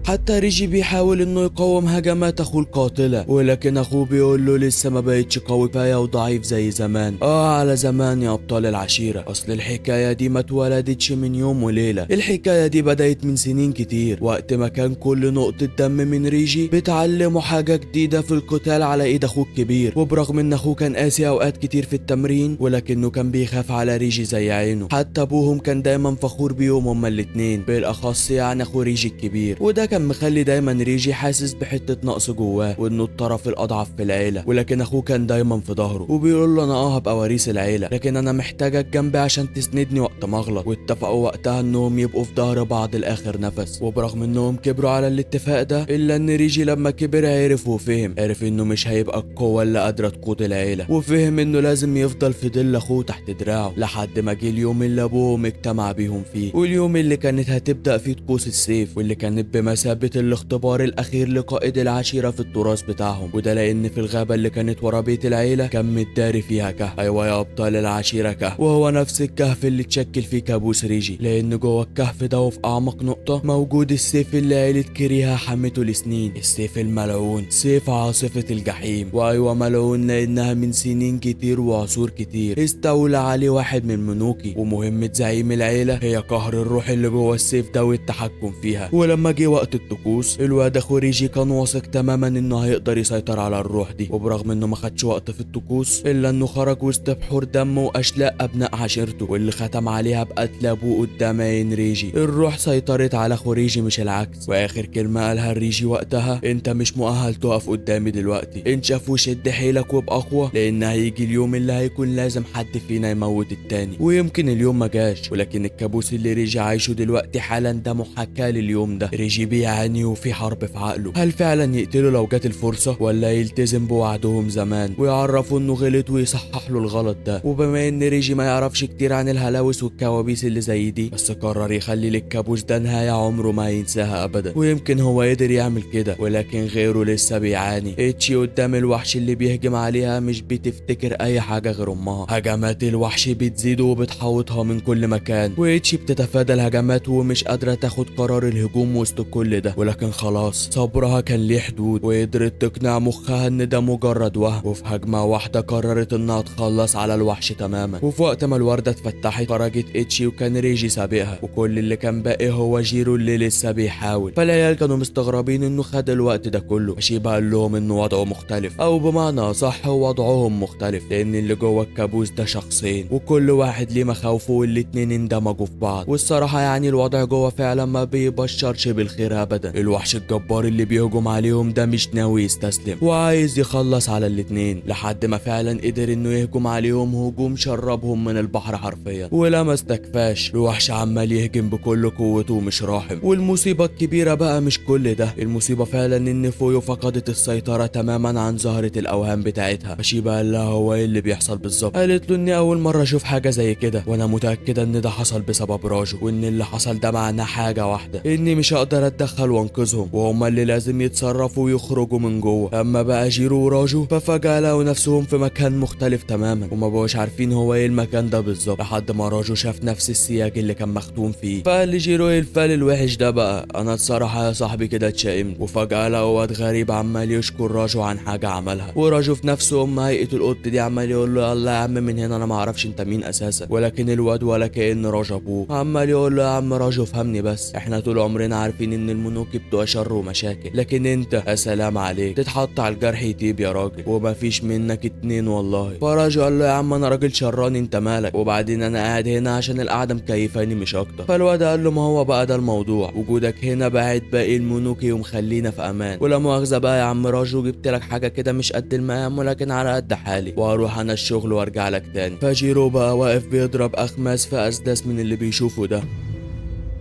حتى ريجي بيحاول انه يقاوم هجمات اخوه القاتلة، ولكن اخوه بيقول له لسه ما بقتش قوي كفاية وضعيف زي زمان. على زمان يا ابطال العشيرة، اصل الحكاية دي ما اتولدتش من يوم وليلة، الحكاية دي بدأت من سنين كتير، وقت ما كان كل نقطة دم من ريجي بتعلمه حاجة جديدة في القتال على ايد اخوه الكبير. وبرغم ان اخوه كان قاسي اوقات كتير في التمرين، ولكنه كان بيخاف على ريجي زي عينه. حتى ابوهم كان دايما فخور بيهم هما الاتنين، بالاخص يعني اخو ريجي الكبير، وده كان مخلي دايما ريجي حاسس بحتة نقص جواه وانه الطرف الاضعف في العيلة. ولكن اخوه كان دايما في ظهره وبيقول له انا هبقى وريث العيلة، لكن انا محتاجك جنبي عشان تسندني وقت ما اغلط. واتفقوا وقتها انهم يبقوا في ظهر بعض لاخر نفس. وبرغم انهم كبروا على الاتفاق ده، الا ان ريجي لما كبر عرف وفهم، عرف انه مش هيبقى القوة اللي قادرة تقود العيلة، وفهم انه لازم يفضل في ظل اخوه تحت دراعه لحد ما جه اليوم اللي ابوهم اجتمع بيهم فيه، واليوم اللي كانت هتبدأ فيه طقوس السيف، واللي كانت بمثابة الاختبار الاخير لقائد العشيرة في التراث بتاعهم. وده لان في الغابة اللي كانت ورا بيت العيلة كان متداري فيها كهف. ايوه يا ابطال العشيرة، كهف، وهو نفس الكهف اللي اتشكل فيه كابوس ريجي، لان جوه الكهف ده وفي اعمق نقطة موجود السيف اللي عيلة كريها حمته لسنين، السيف الملعون، سيف عاصفة الجحيم. وايوة ملعون لانها من سنين كتير وعصور كتير استولى عليه واحد من منوكي، ومهمة زعيم العيلة هي قهر الروح اللي جوه السيف ده والتحكم فيها. ولما جه وقت الطقوس، الواد اخو ريجي كان واثق تماما انه هيقدر يسيطر على الروح دي، وبرغم انه ما خدش وقت في الطقوس الا انه خرج وسط بحور دم واشلاء ابناء عشيرته، واللي ختم عليها بقتل ابوه قدام عين ريجي. الروح سيطرت على اخو ريجي مش العكس. واخر كلمة قالها ريجي وقتها، انت مش مؤهل تقف قدامي دلوقتي، انشف وشد حيلك وابقى اقوى، لان هيجي اليوم اللي هيكون لازم حد فينا يموت التاني. ويمكن اليوم ما جاش، ولكن الكابوس اللي ريجي عايشه دلوقتي حالا ده محاكاة لليوم ده. ريجي بيعاني وفي حرب في عقله، هل فعلا يقتله لو جت الفرصة، ولا يلتزم بوعدهم زمان ويعرفوا انه غلط ويصحح له الغلط ده؟ وبما ان ريجي ما يعرفش كتير عن الهلاوس والكوابيس اللي زي دي، بس قرر يخلي للكابوس ده نهاية عمره ما ينساها ابدا. ويمكن هو قدر يعمل كده، ولكن غيره لسه بيعاني. اتشي قدام الوحش اللي بيهجم عليها مش بتفتكر اي حاجة غير امها. هجمات الوحش بتزيد وبتحوطها من كل مكان، واتشي بتتفادى الهجمات ومش قادرة تاخد قرار الهجوم وسط كل ده. ولكن خلاص صبرها كان ليه حدود، وقدرت تقنع مخها ان ده مجرد وهم. وفي هجمة واحدة قررت انها تخلص على الوحش تماما. وفي وقت ما الوردة اتفتحت خرجت اتشي وكان ريجي سابقها، وكل اللي كان باقي هو جيرو اللي لسه بيحاول. فالعيال كانوا مستغربين انه خد الوقت ده كله. شيبا قال لهم انه وضعه مختلف، او بمعنى صح وضعهم مختلف، لان اللي جوه الكابوس ده شخصين وكل واحد ليه مخاوفه، والاتنين اندمجوا في بعض. والصراحة يعني الوضع جوه فعلا ما بيبشرش بالخير ابدا. الوحش الجبار اللي بيهجم عليهم ده مش ناوي يستسلم وعايز يخلص على الاتنين، لحد ما فعلا قدر انه يهجم عليهم هجوم شربهم من البحر حرفيا. ولا ما استكفاش، الوحش عمال يهجم بكل قوته ومش راحم. والمصيبة الكبيرة بقى مش كل ده، المصيبة فعلا ان فويو فقدت السيطرة تماما عن زهرة الاوهام بتاعتها. فشيبا قال لها هو ايه اللي بيحصل بالظبط؟ قالت له اني اول مرة اشوف حاجة زي كده، وانا متأكدة ان ده حصل بسبب راجو، وان اللي حصل ده معناه حاجة واحدة، اني مش هقدر اتدخل وانقذهم، وهما اللي لازم يتصرفوا ويخرجوا من جوه. اما بقى جيرو وراجو ففجأة لقوا نفسهم في مكان مختلف تماما، وما بقوش عارفين هو ايه المكان ده بالظبط، لحد ما راجو شاف نفس السياج اللي كان مختوم فيه. فقال لجيرو ايه الفال الوحش ده بقى، انا الصراحة يا صاحبي كده اتشائمت. وفجأة لقوا واد غريب عمال يشكر راجو عن حاجة عملها، وراجو في نفسه ام هيئة القط دي عمال يقول له يلا يا عم من هنا، انا ما اعرفش انت مين اساسا. ولكن الواد ولا كأن راجو ابوه، عمال يقول له يا عم راجو فهمني بس، احنا طول عمرنا عارفين ان المنوكي بتوع شر ومشاكل، لكن انت يا سلام عليك تتحط على الجرح يطيب يا راجل، ومفيش منك اتنين والله. فراجو قال له يا عم انا راجل شراني انت مالك، وبعدين انا قاعد هنا عشان القعدة مكيفاني مش اكتر. فالواد قال له ما هو بقى ده الموضوع، وجودك هنا بعد باقي المنوكي ومخلينا في امان. ولا مؤاخذة بقى يا عم راجو، جبت لك حاجة كده مش قد المقام ولكن على قد حالي، واروح انا الشغل وارجع لك تاني. فجيرو بقى واقف بيضرب اخماس في اسداس من اللي بيشوفه ده.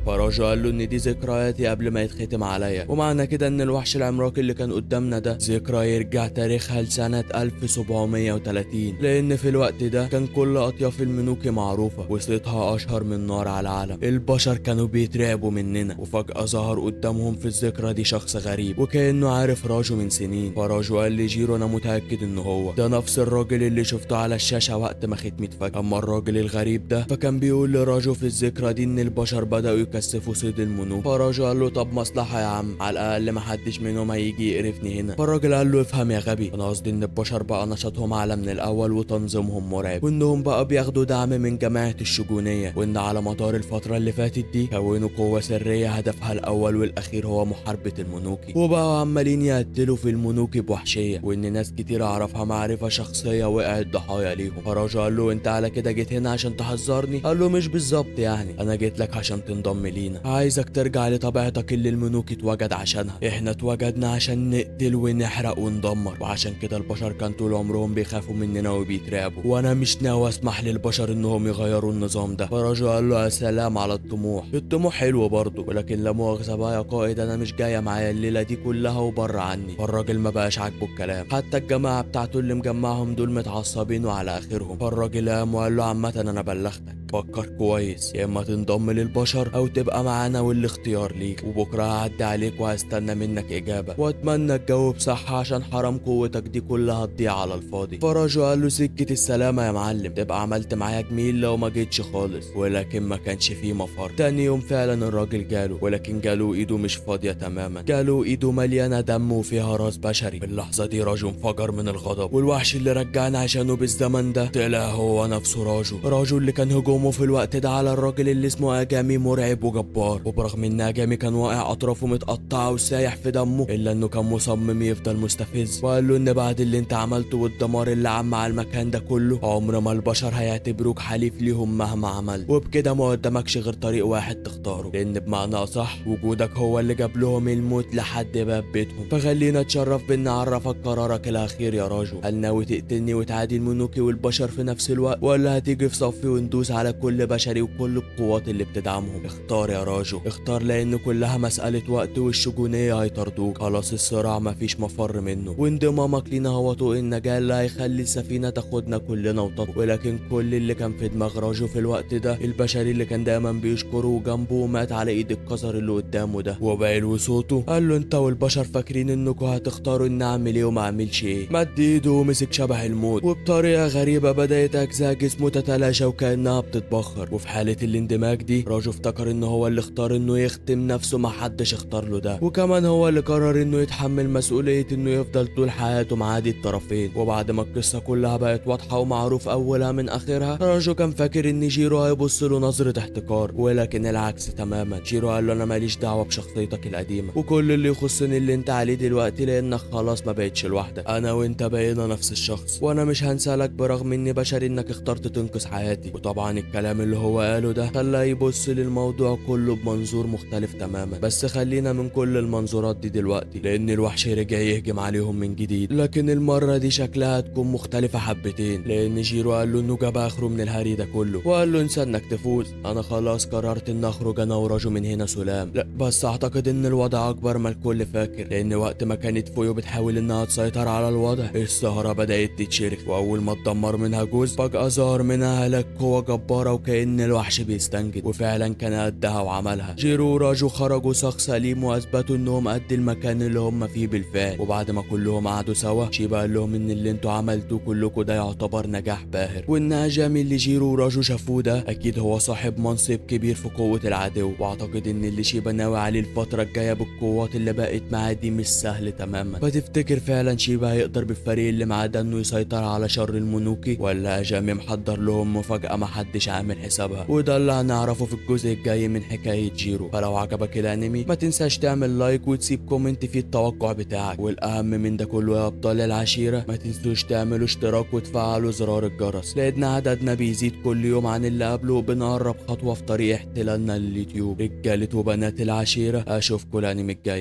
فراجو قال له ان دي ذكرياتي قبل ما يتختم عليا، ومعنى كده ان الوحش العملاق اللي كان قدامنا ده ذكرى يرجع تاريخها لسنة 1730، لان في الوقت ده كان كل اطياف المنوكي معروفة وصيتها اشهر من نار على العالم، البشر كانوا بيترعبوا مننا. وفجأة ظهر قدامهم في الذكرى دي شخص غريب وكأنه عارف راجو من سنين. فراجو قال لجيرو انا متأكد ان هو ده نفس الراجل اللي شفته على الشاشة وقت ما ختمت فجأة. اما الراجل الغريب ده فكان بيقول لراجو في الذكرى دي ان البشر بدأوا يكثفوا صيد المونوكي. فراجو قال له طب مصلحة يا عم، على الاقل محدش منهم هيجي يقرفني هنا. فالراجل قال له افهم يا غبي، انا قصدي ان البشر بقى نشاطهم اعلى من الاول وتنظيمهم مرعب، وانهم بقى بياخدوا دعم من جماعة الشوجونية، وان على مدار الفترة اللي فاتت دي كونوا قوة سرية هدفها الاول والاخير هو محاربة المونوكي، وبقوا عمالين يقتلوا في المونوكي بوحشية، وان ناس كتير اعرفها معرفة شخصية وقعت ضحايا ليهم. فراجو قال له انت على كده جيت هنا عشان تحذرني؟ قال له مش بالظبط يعني، انا جيت لك عشان تنضم لينا، عايزك ترجع لطبيعتك اللي المونوكي اتوجد عشانها. احنا اتوجدنا عشان نقتل ونحرق وندمر، وعشان كده البشر كان طول عمرهم بيخافوا مننا وبيترعبوا، وانا مش ناوي اسمح للبشر انهم يغيروا النظام ده. فراجو قال له يا سلام على الطموح، الطموح حلو برضه، ولكن لا مؤاخذة بقى يا قائد، انا مش جاية معايا الليلة دي كلها وبره عني. فالراجل ما بقاش عاجبه الكلام، حتى الجماعة بتاعته اللي مجمعهم دول متعصبين وعلى اخرهم. فالراجل قام وقال له عامة انا بلغتك، فكر كويس، يا اما تنضم للبشر او تبقى معانا والاختيار ليك، وبكره هعدي عليك وهستنى منك اجابه، واتمنى تجاوب صح عشان حرام قوتك دي كلها تضيع على الفاضي. فراجو قال له سكة السلامة يا معلم، تبقى عملت معايا جميل لو ما جيتش خالص، ولكن ما كانش فيه مفر. تاني يوم فعلا الراجل جاله، ولكن جاله ايده مش فاضية تماما، جاله ايده مليانة دم وفيها راس بشري. في اللحظة دي راجو انفجر من الغضب، والوحش اللي رجعنا عشانه بالزمن ده طلع هو نفسه راجو. راجو اللي كان هجومه في الوقت ده على الراجل اللي اسمه اجامي مرعب وجبار، وبرغم ان اجامي كان واقع اطرافه متقطعه وسايح في دمه، الا انه كان مصمم يفضل مستفز، وقال له ان بعد اللي انت عملته والدمار اللي عم على المكان ده كله، عمر ما البشر هيعتبروك حليف ليهم مهما عملت، وبكده ما قدامكش غير طريق واحد تختاره، لان بمعنى اصح وجودك هو اللي جاب لهم الموت لحد باب بيتهم. فخلينا اتشرف بان اعرفك قرارك الاخير يا راجو، هل ناوي تقتلني وتعادي المونوكي والبشر في نفس الوقت، ولا هتيجي في صفي وندوس على كل بشري وكل القوات اللي بتدعمهم؟ اختار يا راجو، اختار، لان كلها مسألة وقت والشجونية هيطاردوك، خلاص الصراع مفيش مفر منه، وانضمامك لينا هو طوق النجاة اللي هيخلي السفينة تاخدنا كلنا وتطفو. ولكن كل اللي كان في دماغ راجو في الوقت ده البشري اللي كان دايما بيشكره وجنبه ومات على ايد القذر اللي قدامه ده، وبعلو صوته قال له انت والبشر فاكرين انكم هتختاروا ان اعمل ايه وما اعملش ايه. مد ايده ومسك شبح الموت، وبطريقة غريبة بدأت اجزاء جسمه تتلاشى وكأنها بتتبخر. وفي حالة الاندماج دي راجو افتكر ان هو اللي اختار انه يختم نفسه، ما حدش اختار له ده، وكمان هو اللي قرر انه يتحمل مسؤولية انه يفضل طول حياته معادي الطرفين. وبعد ما القصة كلها بقت واضحة ومعروف اولها من اخرها، راجو كان فاكر ان جيرو هيبص له نظرة احتقار، ولكن العكس تماما. جيرو قال له انا ماليش دعوة بشخصيتك القديمة وكل اللي يخصني اللي انت عليه دلوقتي، لانك خلاص ما بقتش لوحدك، انا وانت بقينا نفس الشخص، وانا مش هنسالك برغم اني بشري انك اخترت تنقذ حياتي. وطبعا الكلام اللي هو قاله ده خلاه يبص للموضوع كله بمنظور مختلف تماما. بس خلينا من كل المنظورات دي دلوقتي، لان الوحش رجع يهجم عليهم من جديد، لكن المرة دي شكلها تكون مختلفة حبتين، لان جيرو قال له انه جاب اخره من الهري ده كله، وقال له انسى انك تفوز، انا خلاص قررت ان اخرج انا وراجو من هنا سلام. لا بس اعتقد ان الوضع اكبر ما الكل فاكر، لان وقت ما كانت فويو بتحاول انها تسيطر على الوضع، السهرة بدأت تتشرخ، واول ما اتدمر منها جزء فجأة ظهر منها هلاك قوة جبارة وكأن الوحش بيستنجد، وفعلا كان قدها وعملها. جيرو وراجو خرجوا صاغ سليم واثبتوا انهم قد المكان اللي هم فيه بالفعل. وبعد ما كلهم قعدوا سوا، شيبا قال لهم ان اللي انتوا عملتوه كلكم ده يعتبر نجاح باهر، وان اجامي اللي جيرو وراجو شافوه ده اكيد هو صاحب منصب كبير في قوة العدو، واعتقد ان اللي شيبا ناوي عليه الفترة الجاية بالقوات اللي بقت معاه دي مش سهل تماما. فتفتكر فعلا شيبا هيقدر بالفريق اللي معاه ده انه يسيطر على شر المونوكي، ولا اجامي محضر لهم مفاجأة محدش عامل حسابها؟ وده اللي هنعرفه في الجزء الجاي من حكاية جيرو. فلو عجبك الانمي ما تنساش تعمل like وتسيب comment فيه التوقع بتاعك، والاهم من ده كله يا ابطال العشيرة ما تنسوش تعملوا اشتراك وتفعلوا زرار الجرس، لان عددنا بيزيد كل يوم عن اللي قبله، وبنقرب خطوة في طريق احتلالنا لليوتيوب. رجالة وبنات العشيرة، اشوفكم الانمي الجاي.